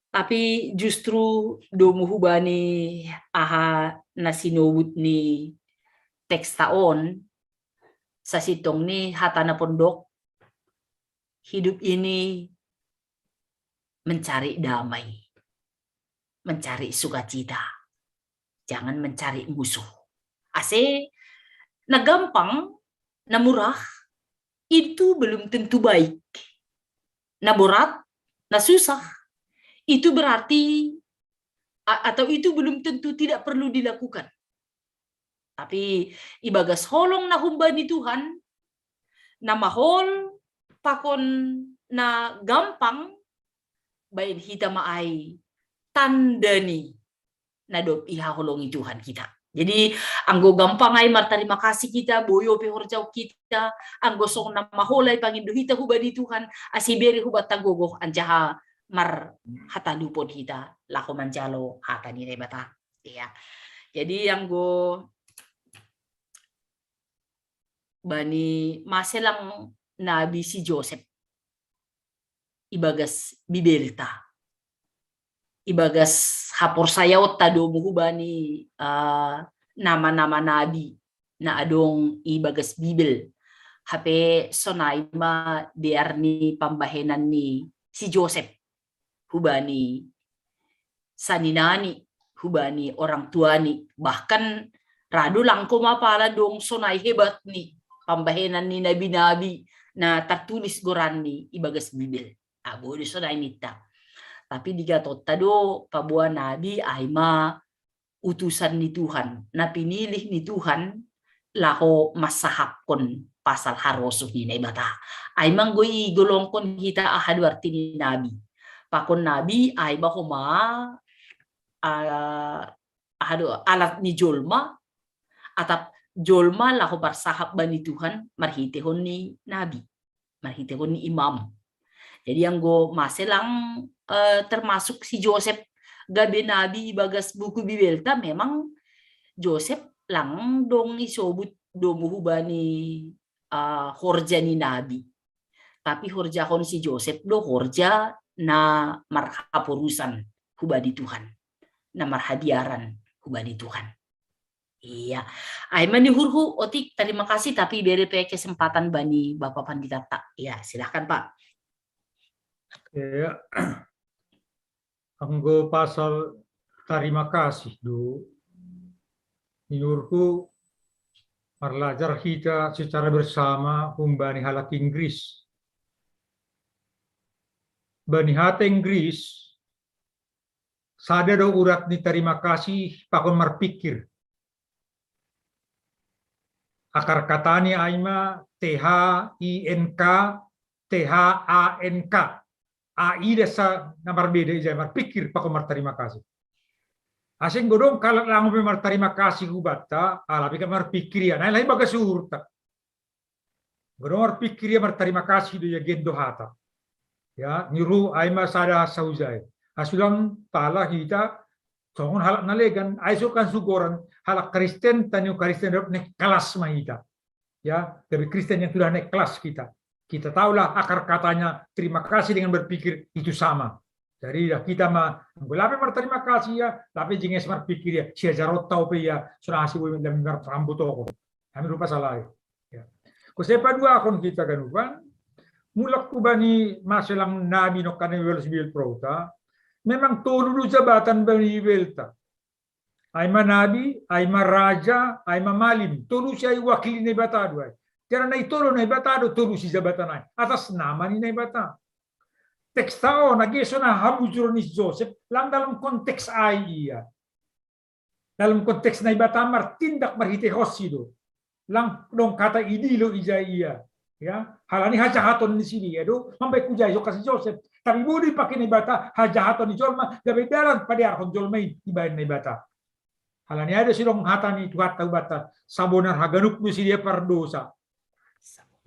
Tapi justru domu hubani aha na sinobut ni teksta on, sasintongni hata na pondok, hidup ini mencari damai, mencari sukacita, jangan mencari musuh. Ase na gampang, na murah, itu belum tentu baik. Na borat, na susah, itu berarti atau itu belum tentu tidak perlu dilakukan. Tapi ibagas holong na humbani Tuhan, na mahol pakon na gampang, baen hita ma ai tanda ni na dob ihaholongi Tuhan hita. Jadi anggo gampang ai martarima kasih hita, boyo pe horjau hita, anggo songon na mahol ai pangindo hita hubani Tuhan, ase ibere hubanta gogoh anjaha marhatalupon hita laho manjalo hata ni Naibata. Ia. Jadi anggo bani maselang nabi si Josep ibagas Bibelta, ibagas haporsayaonta domu hubani uh, nama-nama nabi na adong ibagas Bibel. Hape sonai ma dear ni pambahenan ni si Josep hubani saninani, hubani orang tuani, bahkan radu langko ma pala dong sonai hebatni pambahenan ni nabi-nabi na tertulis goranni ibagas Bibel. Abodo sonai ninta. Tapi digatonta do paboa nabi ai ma utusan ni Tuhan, na pinilih ni Tuhan laho mansahapkon pasal harosuh ni Naibata. Ai ma anggo igolongkon hita aha do arti ni nabi. Pakon nabi ai ma homa uh, aha do alat ni jolma, atap jolma laho marsahap bani Tuhan marhitehon ni nabi, marhitehon ni imam. Jadi anggo maselang uh, termasuk si Josep gabe nabi ibagas buku Bibelta memang Josep lang dong isobut domu hubani, ah, horja ni nabi. Tapi horjahon si Josep do horja na marhaporusan hubani Tuhan, na marhadiaran hubani Tuhan. Iya. Ai ma ni uhurhu, Otik, terima kasih, tapi bere pe kesempatan bani Bapak Pandita ta. Ya, silahkan, Pak. Iya. Anggo pasal terima kasih do, ni uhurhu, marlajar hita secara bersama humbani halak Inggris. Bani hata Inggris, sada do urat ni terima kasih pakon marpikir. Akar katani ai ma T H I N K, T H A N K. Ai dasa na marbeda ija, marpikir pakon marterima kasih. Asa anggo dong halak lang pe marterima kasih hubanta, ala pe halak marpikir ia, na lain bagas uhurta. Anggo dong marpikir ia, marterima kasih do ia, gendo hata. Ya, ni uhurhu, ai ma sada saujai. Asa unang pala hita songon halak na legan, ai so kan sugoran halak Kristen, tani Kristen naik kelas ma hita. Ya, tapi Kristen yang sudah naik kelas kita. Kita tahulah akar katanya terima kasih dengan berpikir itu sama. Jadi ya kita ma, anggo lape marterima kasih ia, lape jinges marpikir ia, siajaronta pe ia, sonang asi boi lami martambu toko. Hami rupa salai. Ya. Ko sai paduahon hita ganupan, mulak hubani masalah nabi nongkan na ibalos Bibel prota, memang tolu do jabatan bani Bibelta. Ai ma nabi, ai ma raja, ai ma malim. Tolu si ai wakil ni Naibata do ai. Karena i tolu Naibata do tolu si jabatan ai. Atas nama ni Naibata. Teksta on age so na habujuron ni Josep, lang dalam konteks ai ia. Dalam konteks Naibata martindak marhitehonsi do. Lang dong hata idilo ija ia. Ya, halani hajahaton ni sidea do mambahen hujai so kasi Josep. Tapi boi do ipake Naibata hajahaton ni jolma gabe dalan padearhon jolma i dibahen Naibata. Halani ai do sidong hata ni Tuhanta hubanta, sabonar haganup do sidea pardosa.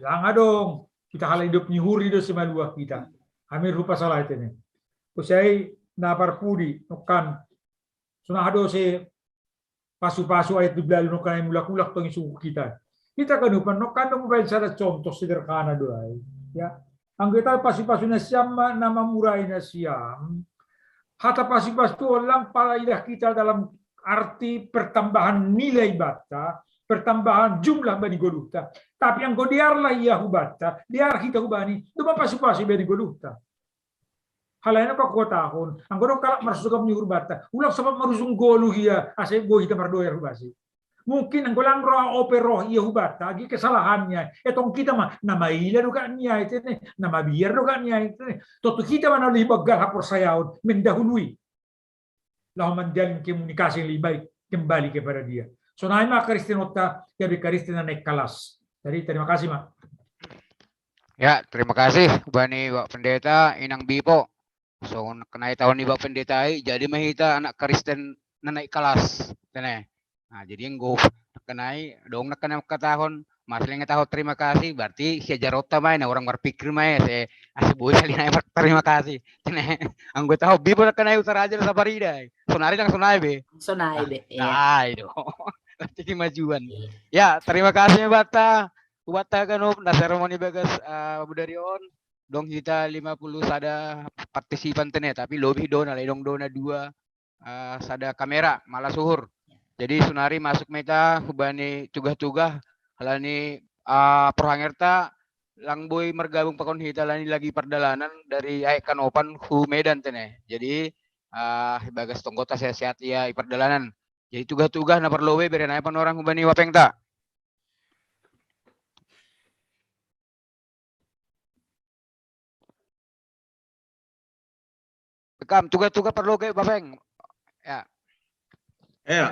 Lang adong, hita halak idop ni uhur i do simaluah hita. Hami rupa salai tene. Husai na parpudi nongkan, sonang do se pasu-pasu ayat di belalu nongkan ai mulak-ulak tong isungkun hita. Hita ganupan nongkan do mambahen sada contoh sederhana do ai. Ya. Anggo hita pasu-pasu nasiam ma na mamurai nasiam. Hata pasu-pasu on lang paidah hita dalam arti pertambahan nilai banta, pertambahan jumlah bani goluhta. Tapi anggo dearlah ia hubanta, dear hita hubani, do ma pasu-pasu bani goluhta. Halani na pakuatahon, anggo dong halak marsugap ni uhur banta, ulang sopat marujung goluh ia, asa boi hita mardoer hubasi. Mungkin anggo lang roa ope roh ia hubanta, agi kesalahannya, etong hita ma, na maila do gak niai tene, na mabiar do gak niai tene. Tontu hita ma na lebih begal haporsayaon, mendahului. Laho menjalin komunikasi yang lebih baik kembali kepada dia. Sonai ma Kristenonta, jadi Kristen na naik kelas. Jadi terima kasih, Mak. Ya, terima kasih Bani Pak Pendeta, Inang Bipo. So, kenai tahun ni Pak Pendeta ai, jadi ma hita anak Kristen na naik kelas. Tene. Nah, jadi anggo kenai dong na kenai katahon, Mas Leng tahu terima kasih, berarti siajaronta ma i na orang marpikir ma i, se asi boi sali na terima kasih. Tene. Anggo tahu Bipo na kenai usaraja na saparida. Sonari lang sonai be. Sonai be. Ya. Ai do. Berarti kemajuan. Ya, terima kasih banta. Hubanta ganup na seremoni bagas uh, budari on. Dong hita lima puluh sada partisipan tene, tapi lebih do na ledong do na dua uh, sada kamera malas uhur. Jadi sonari masuk ma hita hubani tugah-tugah halani uh, parhangerta lang boi margabung pakon hita halani lagi pardalanan dari Aek Kanopan hu Medan tene. Jadi uh, bagas tonggonta sehat-sehat ia i pardalanan. Jadi tugah-tugah na parlobei bere nai panorang hubani bapengta. Kam tugah-tugah parlobei bapeng. Ya. Ya.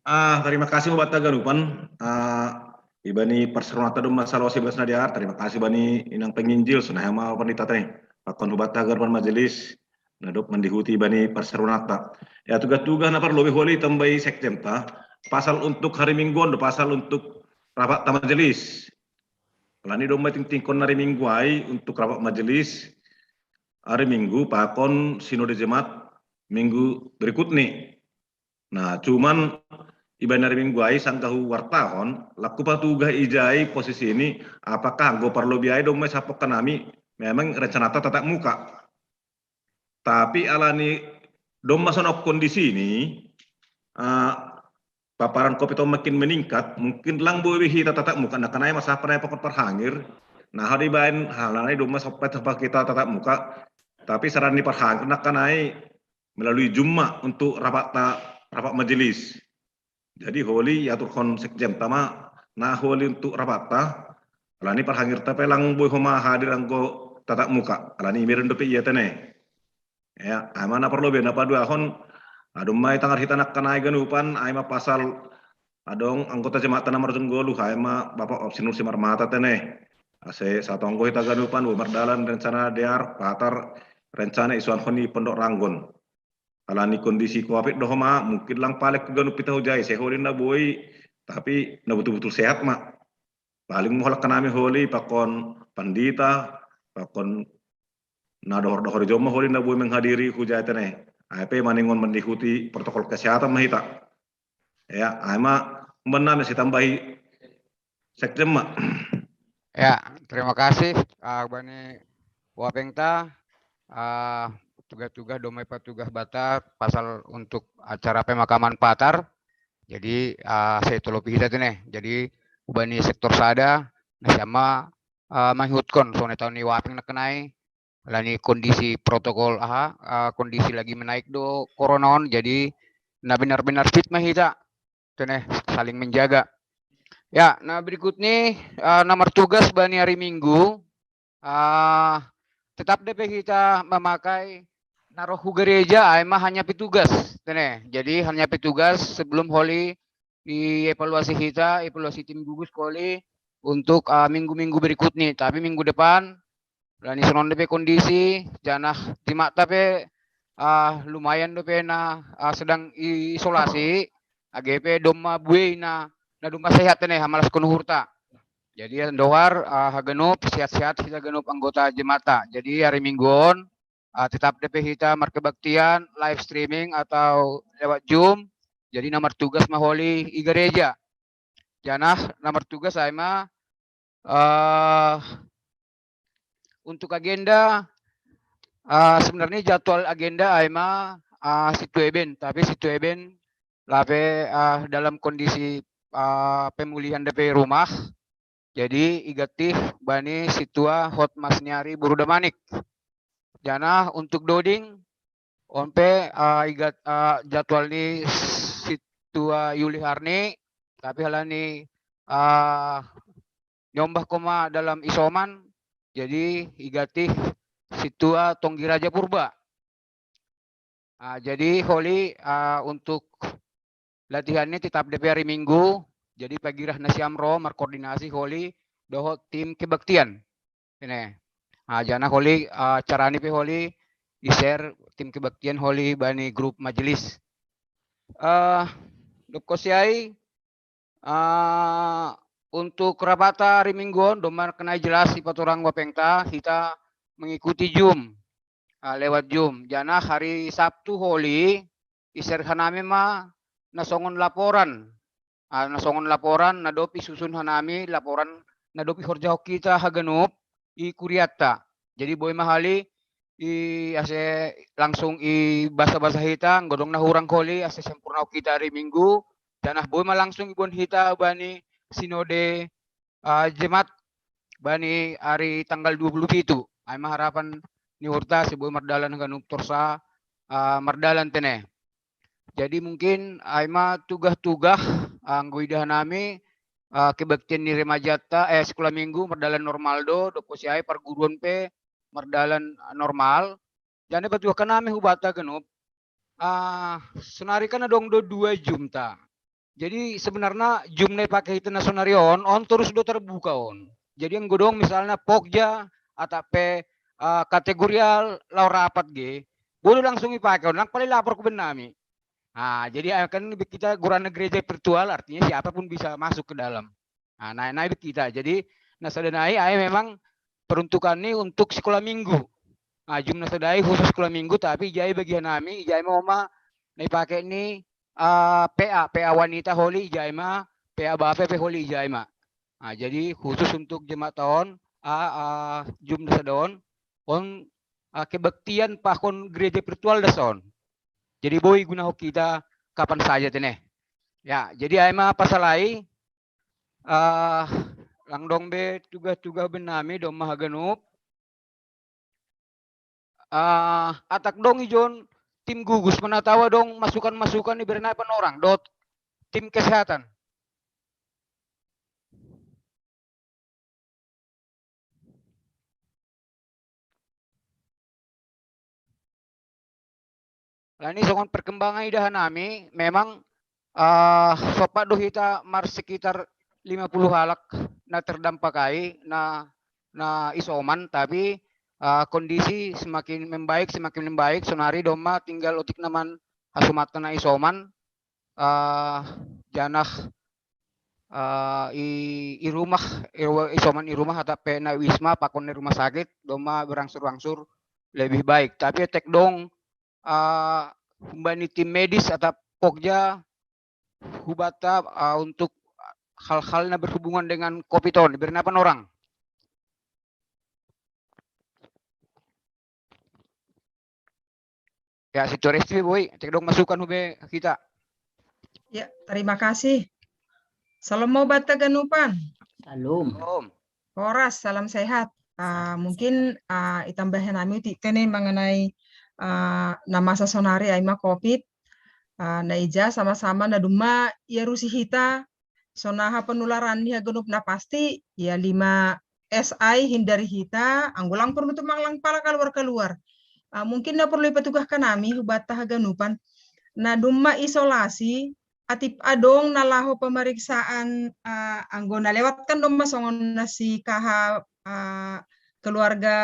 Ah, terima kasih buat ganupan. Ah, ibani parserunata do masalah si bas nadiar. Terima kasih bani inang penginjil, sonai ma pandita tene. Pakon hubanta ganupan majelis. Na dok mandihuti bani parserunata. Ya, tugah-tugah na parlobei holi tambai sekjenta. Pasal untuk hari Minggu on do pasal untuk rapat ta majelis. Halani domma tingtingkon hari Minggu ai untuk rapat majelis hari Minggu pakon sinode Jemaat minggu berikut ni. Nah, cuman ibaen ari minggu ai sangkahu wartahon, lakku patugah ijai posisi ni, apakah anggo parlobi ai domma sapokan nami memang rencanata tatap muka. Tapi alani domma sonok kondisi ni, uh, paparan covid on makin meningkat, mungkin lang boi hita tatap muka, nah kanai masa panai pokon parhangir, nah hari bain halani domma sampai kita tatap muka, tapi saran ni parhangir nah kanai melalui Zoom ma untuk rapat ta, rapat majelis. Jadi holi iaturhon sekjen ta ma na holi untuk rapat ta. Alani parhangir ta pe lang boi homa hadir anggo tatap muka. Alani imeren dope ia tene. Ya, ai ma na parlobi na paduahon. Adong ma i tangar hita nangkan ai ganupan, ai ma pasal adong anggota jemaat na marjonggolu, ai ma Bapak Opsinur Simarmata tene. Ase satonggo hita ganupan, boi mardalan rencana dear, patar rencana isuan honi pondok ranggon. Alani kondisi covid dohoma, mungkin lang palek ganup hita hujai, seholi na boi, tapi na betul-betul sehat ma. Paling moholak kanami holi, pakon pandita, pakon na dohor-dohor joma holi na boi menghadiri hujai tene. Ai pe maningon mengikuti protokol kesehatan ma hita. Ya, ai ma umban nami sitambahi sekjen ma. Ya, terima kasih uh, bani wapeng ta, uh, tugas-tugas domai patugah bata pasal untuk acara pemakaman patar. Jadi uh, saya tolopi hita tene. Jadi ubani sektor sada, na siama uh, mangihutkan songon taon ni wapeng na kenai, alani kondisi protokol aha, uh, kondisi lagi menaik do corona on, jadi na benar-benar fit ma hita tene, saling menjaga. Ya, na berikut ni uh, na martugas bani hari minggu, uh, tetap dope hita memakai na roh hu gereja, ai ma hanya petugas tene. Jadi hanya petugas sebelum holi dievaluasi hita, evaluasi tim gugus holi untuk uh, minggu-minggu berikut ni. Tapi minggu depan alani sonon dope kondisi, janah jemaat ta pe uh, lumayan dope na uh, sedang isolasi, age pe domma buei na na domma sehat tene, hamalaskon uhurta. Jadi andohar uh, haganup sehat-sehat hita ganup anggota jemaat ta. Jadi hari minggu on uh, tetap dope hita markebaktian live streaming atau lewat Zoom. Jadi na martugas ma holi i gereja. Janah na martugas ai ma uh, untuk agenda uh, sebenarnya jadwal agenda ai ma uh, si Tueben, tapi si Tueben lape uh, dalam kondisi uh, pemulihan dope rumah. Jadi igatih bani situa Hot Masniari Burudamanik. Janah untuk doding on pe uh, igat uh, jadwal ni situa Yuli Harni, tapi halani uh, nyombah koma dalam isoman, jadi igatih situa Tonggi Raja Purba. Uh, jadi holi uh, untuk latihan ni tetap dope hari minggu, jadi pagirah nasiam ro markoordinasi holi dohot tim kebaktian. Ini. Uh, janah holi uh, carani pe holi i-share tim kebaktian holi bani grup majelis. Uh, Dokko siai uh, untuk rapat ta hari minggu on domma kenai jelas ipaturang wapeng ta, hita mengikuti Zoom, uh, lewat Zoom. Janah hari Sabtu holi i-share hanami ma na songon laporan. Uh, na songon laporan na dopi susun hanami, laporan na dopi horjahon hita haganup i kuriatta. Jadi boi ma holi i ase langsung i basa-basa hita, anggo dong na hurang holi ase sempurna hita hari minggu, janah boi ma langsung iboan hita bani sinode uh, jemaat bani hari tanggal dua puluh pitu. Ai ma harapan ni uhurta ase boi mardalan ganup torsa uh, mardalan tene. Jadi mungkin ai ma tugah-tugah uh, anggo idahan nami uh, kebaktian ni remaja ta eh sekolah minggu mardalan normal do, dokko siai parguruan pe mardalan normal. Jadi patuahkan nami hubata ganup. Uh, sonari kan adong do dua Zoom ta. Jadi sebenarnya Zoom na ipake hita na sonari on, on terus do terbuka on. Jadi anggo dong misalnya Pokja atau pe uh, kategorial lau rapat ge, boi do langsung ipake on, lang paling lapor ku bennami. Nah, jadi akan kita gurana gereja virtual, artinya siapapun bisa masuk ke dalam. Nah, naik-naik kita. Jadi nah sada nai ai memang peruntukan ini untuk sekolah minggu. Ah, Jum na sadai khusus kula minggu, tapi ijai bagi hanami, ijai ma oma na ipake ni, ah, P A, P A wanita holi ijai ma, P A bape pe holi ijai ma. Ah, jadi khusus untuk jemaat on, ah, ah, Jum na sada on, on, ah, kebaktian pakon gereja virtual da son. Jadi boi gunaho kita kapan saja tene. Ya, jadi ai ma pasal ai, ah, lang dong be tugah-tugah benami dong ma haganup. Ah, atak dong ijon tim gugus mana tawa dong masukan-masukan ni bernai panorang dot tim kesehatan. Lani songon perkembangan idahan nami, memang, ah, sopat do hita mar sekitar lima puluh halak na terdampak ai, na, na isoman, tapi, ah, kondisi semakin membaik, semakin membaik, sonari doma tinggal otik naman hasumatan na isoman, ah, janah, ah, i, i rumah, i ru-, isoman i rumah atau pe na wisma pakon na rumah sakit, doma berangsur-angsur lebih baik. Tapi tek dong, ah, humbani tim medis atau pokja hubata, ah, untuk hal-hal na berhubungan dengan covid on, bernai panorang. Ya, si Toresti boi, tek dong masukan hube kita. Ya, terima kasih. Salam mau bata ganupan. Salam. Om. Horas, salam sehat. Ah, mungkin, ah, itambahan nami uti tene mengenai, ah, na masa sonari ai ma covid. Ah, na ija sama-sama na doma ia rusi hita, sonaha penularan ni haganup na pasti, ya lima S I hindari hita, anggo lang perlu tu manglang pala kaluar-kaluar. Ah, mungkin na perlu ipatugahkan nami hubata haganupan. Na doma isolasi, atip adong na laho pemeriksaan, ah, anggo na lewat kan doma songon na si kaha, ah, keluarga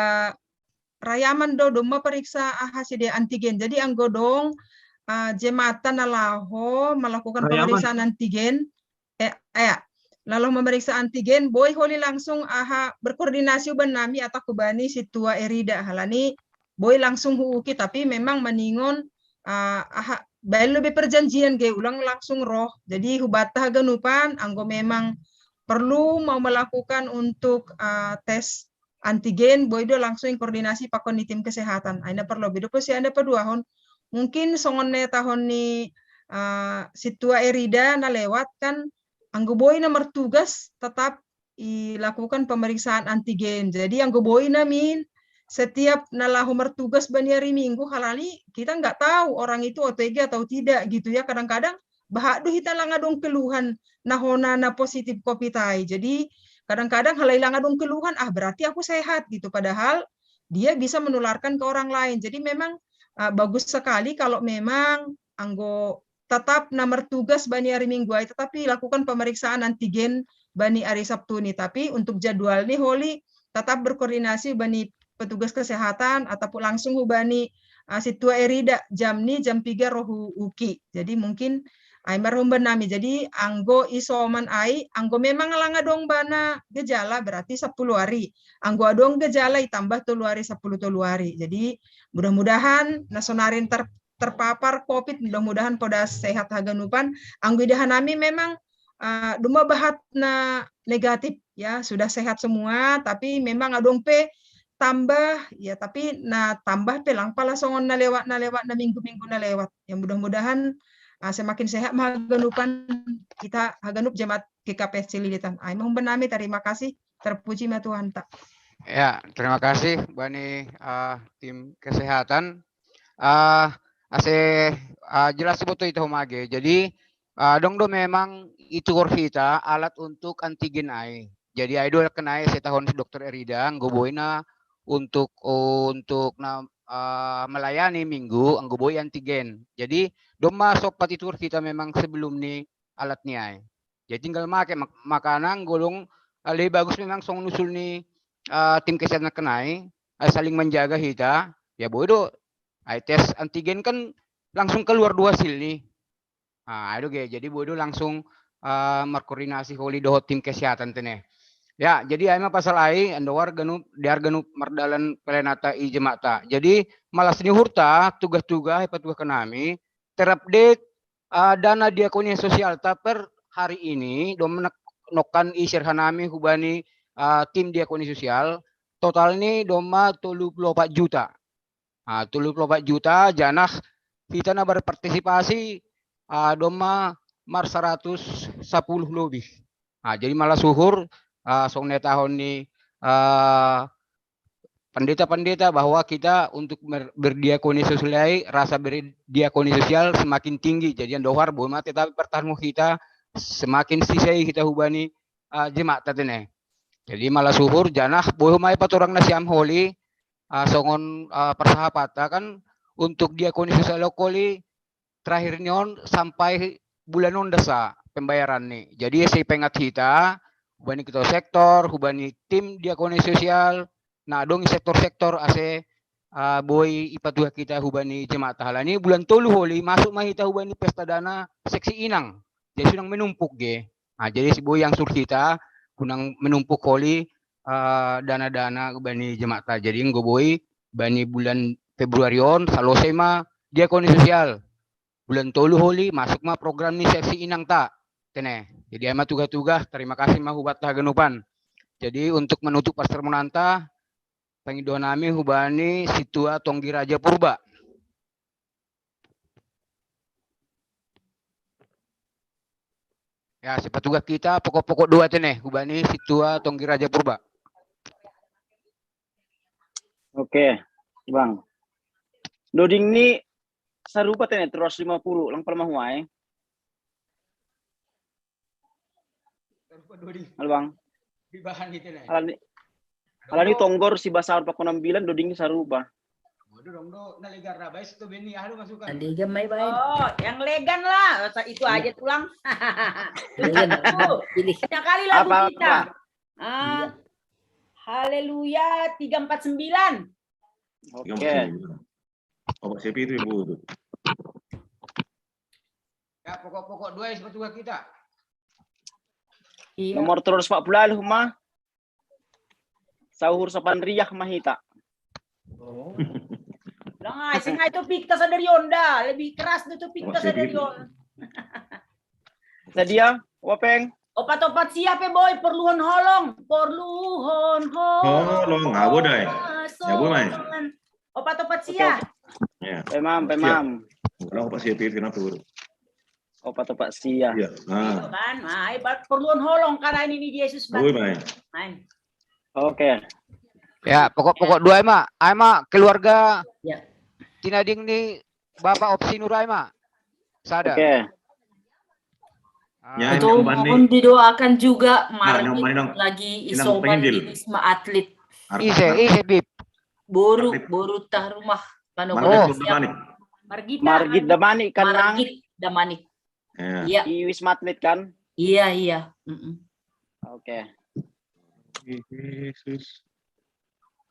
Rayaman do doma periksa aha sidea antigen. Jadi anggo dong, ah, jematan na laho melakukan Rayaman. Pemeriksaan antigen, eh, eh, lalu memeriksa antigen, boi holi langsung aha berkoordinasi uban nami atau kubani si tua Erida halani boi langsung huuki, tapi memang maningon, ah, aha, baen lebih perjanjian ge ulang langsung roh. Jadi hubata haganupan anggo memang perlu mau melakukan untuk, ah, tes antigen, boi do langsung koordinasi pakon ni tim kesehatan. Aina perlu bedo pasti anda paduahon. Mungkin songon ne tahun ni, ah, si tua Erida na lewat kan, anggo boi na mertugas tetap ilakukan pemeriksaan antigen. Jadi anggo boi namin setiap na laho mertugas bani hari Minggu halani kita nggak tahu orang itu O T G atau tidak gitu ya. Kadang-kadang bahat do hita lang adong keluhan na hona na positif covid ai. Jadi kadang-kadang halai lang adong keluhan, ah berarti aku sehat gitu. Padahal dia bisa menularkan ke orang lain. Jadi memang, ah, bagus sekali kalau memang anggo tetap na mertugas bani hari Minggu ai, tetapi lakukan pemeriksaan antigen bani hari Sabtu ni. Tapi untuk jadwal ni holi tetap berkoordinasi bani petugas kesehatan ataupun langsung hubani, ah, si tua Erida jam ni jam tiga roh uki. Jadi mungkin ai marhumban nami. Jadi anggo isoman ai, anggo memang lang adong bana gejala berarti sepuluh hari. Anggo adong gejala itambah tolu hari, sepuluh tolu hari. Jadi mudah-mudahan na sonari ter-, terpapar covid, mudah-mudahan poda sehat haganupan. Anggo idahan nami memang, ah, doma bahat na negatif ya, sudah sehat semua, tapi memang adong pe tambah ya, tapi na tambah pe lang pala songon na lewat, na lewat, na minggu-minggu na lewat. Ya mudah-mudahan, ah, semakin sehat ma haganupan kita haganup jemaat G K P S Cililitan. Ai ma humban nami, terima kasih, terpuji ma Tuhanta. Ya, terima kasih bani, ah, tim kesehatan. Ah, ase, ah, jelas boto ita homa ge. Jadi, ah, dong do memang ituhor hita alat untuk antigen ai. Jadi ai do kena ai, ase tahon si dokter Erida anggo boina untuk, untuk na, ah, melayani minggu anggo boi antigen. Jadi doma sompat ituhor hita memang sebelum ni alat ni ai. Jadi tinggal make mak-, makana anggo dong, ah, lebih bagus memang songon usul ni, ah, tim kesehatan kena ai, ah, saling menjaga hita, ya boi do. Ai tes antigen kan langsung keluar do hasil ni. Ah, ai do ge, jadi boi do langsung, ah, markoordinasi holi dohot tim kesehatan tene. Ya, jadi ai ma pasal ai, andowar ganup, diar ganup mardalan pelenata i jema'ta. Jadi, malas ni uhurta, tugas-tugas, patugas kanami, terupdate, ah, dana diakoni sosialta per hari ini, dom nek-, nokkan i share hanami hubani, ah, tim diakoni sosial, total ni doma tolu puluh opat juta. Ah, tolu puluh opat juta, janah hita na berpartisipasi, ah, doma mar saratus sapuluh lobih. Ah, jadi malas uhur, ah, songon na nitahon ni, ah, pendeta-pendeta bahwa kita untuk ber-, berdiakoni sosial, rasa berdiakoni sosial semakin tinggi. Jadi andowar boi ma tetap bertahan hita semakin sisai hita hubani, ah, jema'ta tene. Jadi malas uhur, janah boi ma i patorang nasiam holi, ah, songon, ah, persahabatta kan untuk diakoni sosial lokoli terakhir ni on sampai bulan on dasa pembayaran ni. Jadi, sai pengat hita, hubani ketua sektor, hubani tim diakoni sosial, na adong i sektor-sektor ase, ah, boi ipatuha hita hubani jema'ta. Halani bulan tolu holi, masuk ma hita hubani pesta dana seksi inang. Jadi, unang menumpuk ge. Ah, jadi, si boi angsur hita, unang menumpuk holi, ah, dana-dana bani jema'ta. Jadi, anggo boi, bani bulan Februari on, salose ma diakoni sosial. Bulan tolu holi, masuk ma program ni seksi inangta. Tene. Jadi, ai ma tugas-tugas, terima kasih ma hubanta haganupan. Jadi, untuk menutup persermonanta, pangidoan nami hubani Situa Tonggi Raja Purba. Ya, sipatugas hita pokok-pokok dua tene, hubani Situa Tonggi Raja Purba. Oke, Bang. Doding ni sarupa tene, terus lima puluh, lang pala mahuai. Halo, Bang. Halani, halani tonggor si basahon pakon ambilan, doding ni sarupa. Tadi jam mai bae. Oh, yang legan lah. Itu aja tulang. Legan. Tuh, Pilih. Tiga kali lagu Apa, kita. apa? Ah, Haleluya tiga empat sembilan. Oke. Obat siapa itu ibu itu? Ya, pokok-pokok dua yang sepatu kita. Iya. Nomor terus empat puluh ma. Sauhur sapan riah ma hita. Lah, sing itu pikta sadari onda, lebih keras itu pikta Masih sadari gitu. onda. Sadia, Wapeng. Opat-opat sia pe boy, porluhon holong, porluhon holong. Holong, abo dai. Abo, mai. Opat-opat sia. Ya. Pemam, Siap. pemam. Kalau obat siapa itu kenapa guru? Opat-opat sia. Iya. Nah, Kan, mai, ba- porluhon holong karena ini ni Jesus abo bantu. Mai. Mai. Oke. Ya, pokok-pokok dua ai ma, ai ma keluarga Ya. tinading ni Bapak Opsinur ai ma. Sada. Oke. Ah, Ya, Itu ini kembali. Mohon didoakan juga Nah, yang Margit mana dong? Lagi Yang isoman pengen, di Jil. Wisma Atlet. Ise, ise Bib. Boru, Atlet. boru tah rumah. Mano Margit Oh. Nur Damani. Margita. Margit Damani kan nang Margit Damani. Ya. Iya, di Wisma Atlet kan? Iya, iya. Mm-mm. Oke. Yesus.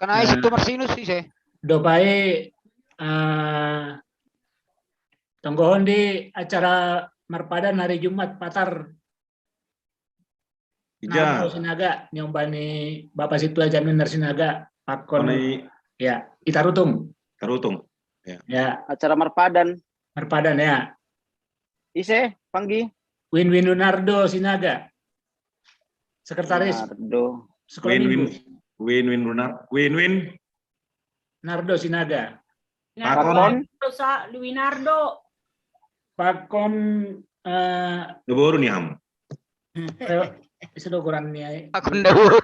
Kan ai Nah. Situ Marsinus ise. Dopai eh, tonggohon di acara marpadan hari Jumat Patar Ija. Nardo Sinaga, nyombani Bapak Situa Jamin dari Sinaga, pakon Mana i- ya, Itarutung. Tarutung. Ya, Acara marpadan. Marpadan ya. Ise, Panggi. Win Win Lunardo Sinaga. Sekretaris Nardo. Sekolah Win win Minggu. Win win Lunar Win win. Nardo Sinaga. Pakon. Rosa Luinardo. Pakon eh Geboru nih ham. eh, sudah ukuran ni ai. Aku ndak tahu.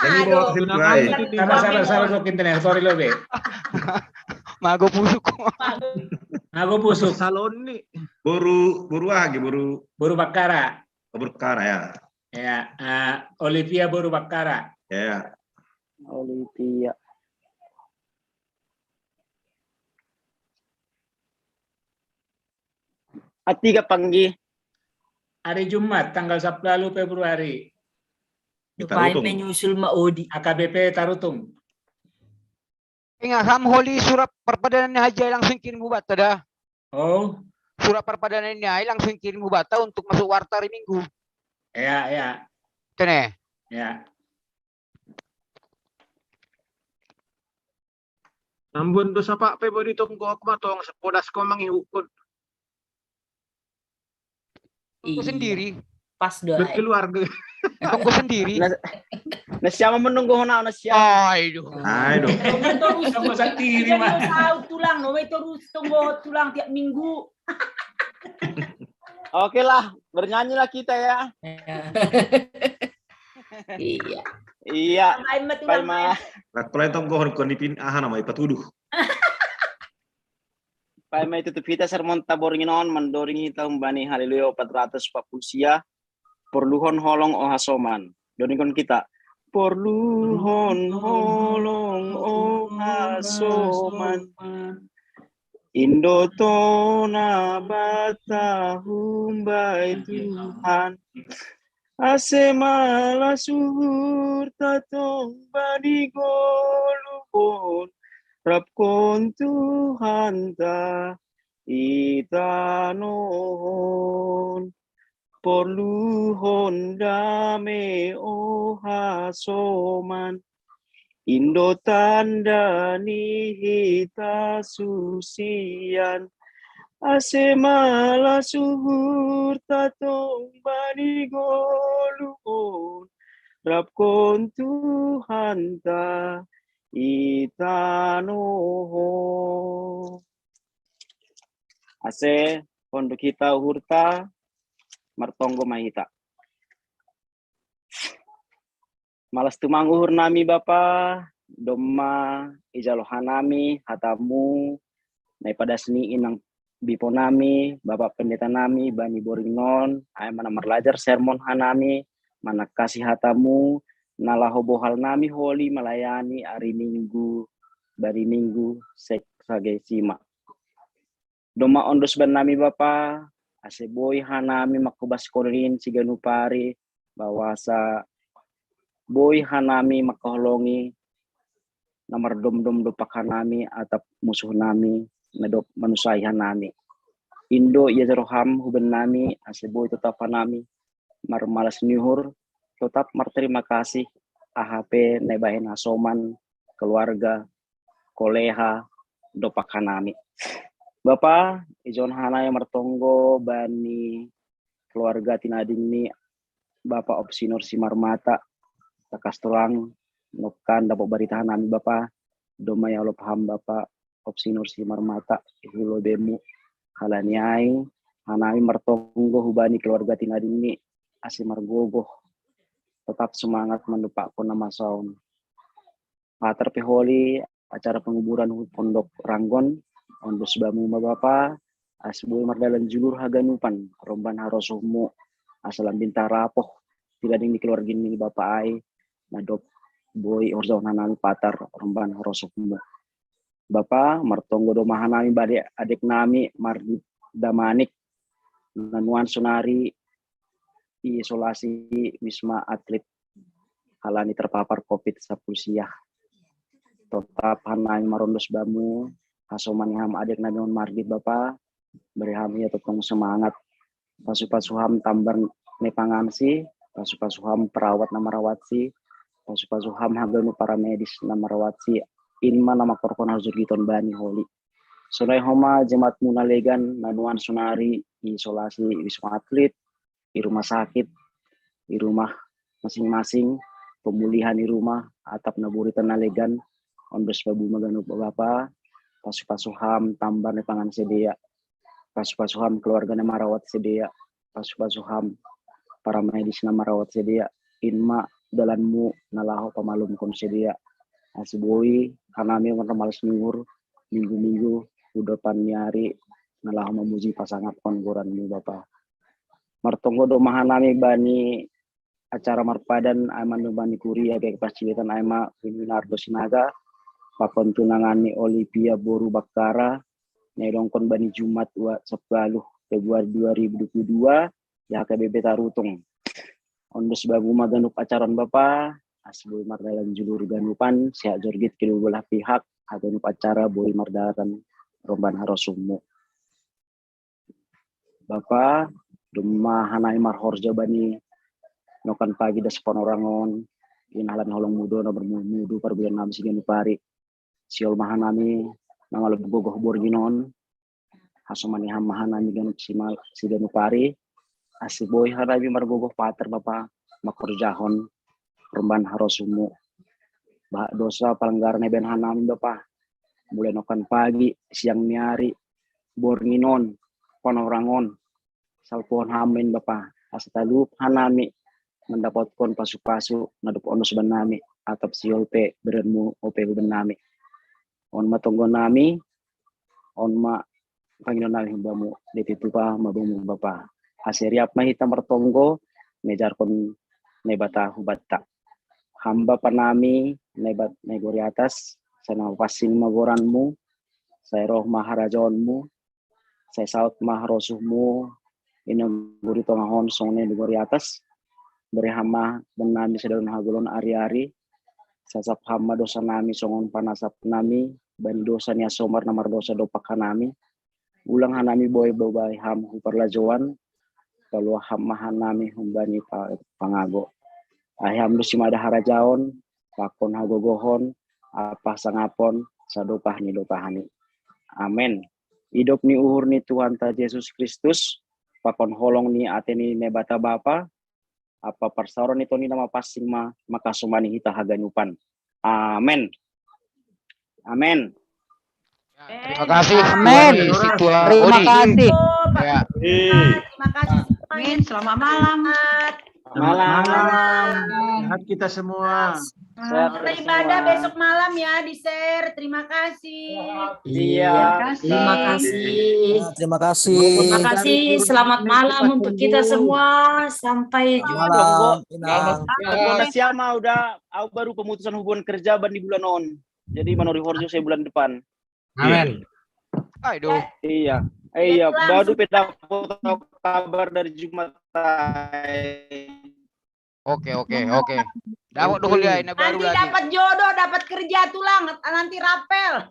Ini bawa Aduh. hasil tuai. Sabar, sabar, sabar, kok internet. Sorry lo be. Mago pusuk. Aku busuk. Salon nih. Boru boru lagi boru Boru Bakara. Boru Bakara ya. Ya, eh, Olivia Boru Bakara. Ya. Olivia. Atiga Panggi. Hari Jumat tanggal sepuluh Februari. Kita Lupain rutung. Menyusul ma Odi. A K B P Tarutung. Ingat ham holi surat perpadanan ni haji ai langsung kirim hubanta dah. Oh, Surat perpadanan ni ai langsung kirim hubanta untuk masuk warta hari Minggu. Ya, ya. Tene. Ya. Ambon dosa pak pe bodi tonggo aku matong sepodas ko mangihukun. Aku sendiri. Pas doa. Berkeluarga. Aku sendiri. Nah, nah siapa menunggu hona nah siapa? Aduh. Aduh. Tonggo terus Tonggo tuh. sendiri, Jadi Mak. Usaha tulang, no itu terus tonggo tulang tiap minggu. Oke lah, bernyanyilah kita ya. Iya. Iya. Tambahin mah Pai tulang. ma, Kalau yang tonggo kon dipin aha nama ipatuduh. pai ma itu tu kita sermon taboringinon mandoringi tahun bani haleluya empat ratus empat puluh sia. Porluhon holong o hasoman. Doringon kita. Porluhon holong o hasoman. Indo tona bata humbai Tuhan. Ase mala suhur tatong bani goluhon. Rapkon Tuhan ta itanohon. Porluhon dame o hasoman. Indo tanda ni hita susian. Ase mala suhur tatong bani goluhon. Rapkon Tuhan ta itanohon. Ase pondok hita uhurta martonggo ma hita. Malas tumang uhur nami Bapa, domma ijalo hanami hatamu, nai padas ni inang bipo nami, Bapa pendeta nami, bani boring non, ai mana marlajar sermon hanami, mana kasih hatamu, nalaho bohal nami holi melayani ari minggu, bani minggu, sek sagai sima. Domma ondos bannami Bapa, ase boi hanami makkobas konin siganupari, bahwasa boi hanami makkaholongi na mardomdom dopak hanami atap musuh nami na dop manusai hanami. Indo ia jeroham huben nami ase boi tetap hanami marmalas niuhur tetap marterima kasih ahape naibahen hasoman keluarga koleha dopak hanami. Bapa, ijon hanai martonggo bani keluarga tinadingni Bapa Opsinur Simarmata, takas tulang nokkan dapot barita hanami Bapa, domma ialop ham Bapa Opsinur Simarmata, ihulo bemu halaniai hanami martonggo hubani keluarga tinadingni ase margogoh tetap semangat mandupakkon na masaon. Patar peholi acara penguburan pondok Ranggon, ondos bamu ma Bapa, ase boi mardalan julur haganupan romban harosuhmu, asa lambinta rapoh tinading ni keluargin ni Bapa ai, na dop boi horjaon hanami Patar romban harosuhmu. Bapa, martonggo domma hanami bade adek nami Margit Damanik, nanuan sonari isolasi Wisma Atlet halani terpapar covid sepuluh siah. Tetap hanami marondos bamu, hasomani ham adek nami on Margit Bapa, beri ham ia totong semangat. Pasu-pasu ham tambar ne pangansi, pasu-pasu ham perawat na marawatsi, pasu-pasu ham haganup para medis na marawatsi, inma na makorkon harus jurgiton bani holi. Sonai homa jemaatmu na legan nanuan sonari isolasi Wisma Atlet, i rumah sakit, i rumah masing-masing, pemulihan i rumah, atap na buritan na legan, ondos bamu ma ganup Bapa, pasu-pasu ham tambar ne pangan sedea, pasu-pasu ham keluarga na marawat sedea, pasu-pasu ham para medis na marawat sedea, inma dalanmu na laho pamalumkon sedea. Ase boi hanami marmalas niuhur minggu-minggu udopan ni ari na laho mamuji pasangapkon goranmu Bapa. Martonggo domma hanami bani acara marpadan ai mandomani kuria bek pasilitan ai ma Winardo Sinaga, pakontunangan ni Olivia Boru Bakkara, nailongkon bani Jumat wa sepuluh Februari dua ribu dua puluh dua, ya H K B P Tarutung. Ondos bamu ma ganup acaran Bapa, ase boi mardalan julur ganupan, sehat jorgit kedua belah pihak, haganup acara boi mardalan romban harosuhmu. Bapa, domma hanai marhorja bani Nokan pagi das panorangon, ina halani holong mudo na bermudu parbulan nami siganupari. Siol mahanami, mangalo gogoh borginon, hasomani ham mahanami ganup siganupari, asi boi hanami margogoh pater bapa, makorjahon, rumban harosumu. Bah dosa palanggaran eben hanami bapa, mulai nokan pagi, siang miari, borginon, panorangon, salpuhon hamin bapa, asa talup hanami, mandapotkon pasu-pasu, nadup ondos banami, atap siol pe, berenmu, ope benami. On ma tonggo nami, on ma panginon nami humbamu, deti tupa mabumu bapa. Aseriap ma hita martonggo, nejarkon nebata hubatta. Hamba panami, nebat negori atas, sana pasing magoranmu, saya roh maharajaonmu, saya saut maharosuhmu, ina guri tongahon songne negori atas, beri hama benami sedalun hagulon ari-ari, sasap hama dosa nami songon panasap nami, bani dosa ni asomar na mardosa dopak hanami, ulang hanami boi bobai ham hu parlajoan, paluah ham mahanami humbani pangago. Ai ham do simada harajaon, pakon hagogohon, apa sangapon, sadopah ni dopahani. Amen. Idop ni uhur ni Tuhanta Jesus Kristus, pakon holong ni ate ni Nebata Bapa, apa parsaoran ni toni na mapasing ma, makasomani hita haganupan. Amen. Amen. Ya, terima kasih. Amin. Terima kasih. Ya. Terima kasih. Amin. Selamat malam. Malam. Sehat kita semua. Kita ibadah besok malam ya di share. Terima kasih. Iya. Terima kasih. Terima kasih. Terima kasih. Selamat malam untuk kita semua. Sampai jumpa. Siapa udah, aku baru pemutusan hubungan kerja ban di bulan on. Jadi manori horjo saya bulan depan. Amin. Aduh. Iya. Eh, iya, baru peda kabar dari Jumat. Oke, oke, oke. Dapat dulu ya, ini baru Nanti dapat jodoh, dapat kerja tulang, nanti rapel.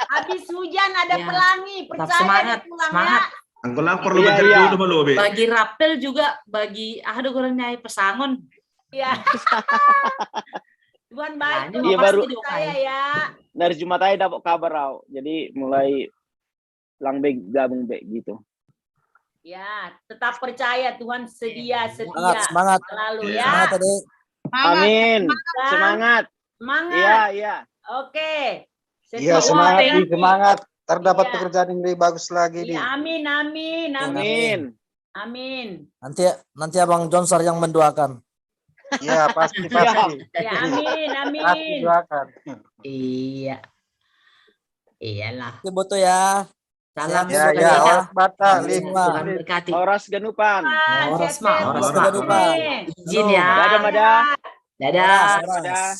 Habis hujan ada pelangi, percaya semangat, semangat. Angko lapor lu mencari jodoh malu, Be. Bagi rapel juga bagi ah ada goreng nyai pesangon. Iya. Tuhan baik, Iya baru. Saya ya. Dari Jumat aja dapat kabar au. Jadi mulai lang be gabung be gitu. Ya, tetap percaya Tuhan sedia setia. Semangat, semangat. Lalu ya. Semangat, Adik. Amin. Semangat. Semangat. Iya, iya. Oke. Iya, semangat, semangat. Ntar dapat pekerjaan yang lebih bagus lagi nih. Amin, amin, amin. Amin. Nanti nanti Abang Jonsar yang mendoakan. Iya, pasti pasti. Ya, amin, amin. Pasti doakan. Iya. Iyalah. Itu betul ya. Salam ya, ya, horas bata, Tuhan berkati. Horas ganupan. Horas ma, horas ma. Ganupan. Izin ya. Dadah, dadah. Dadah. Horas.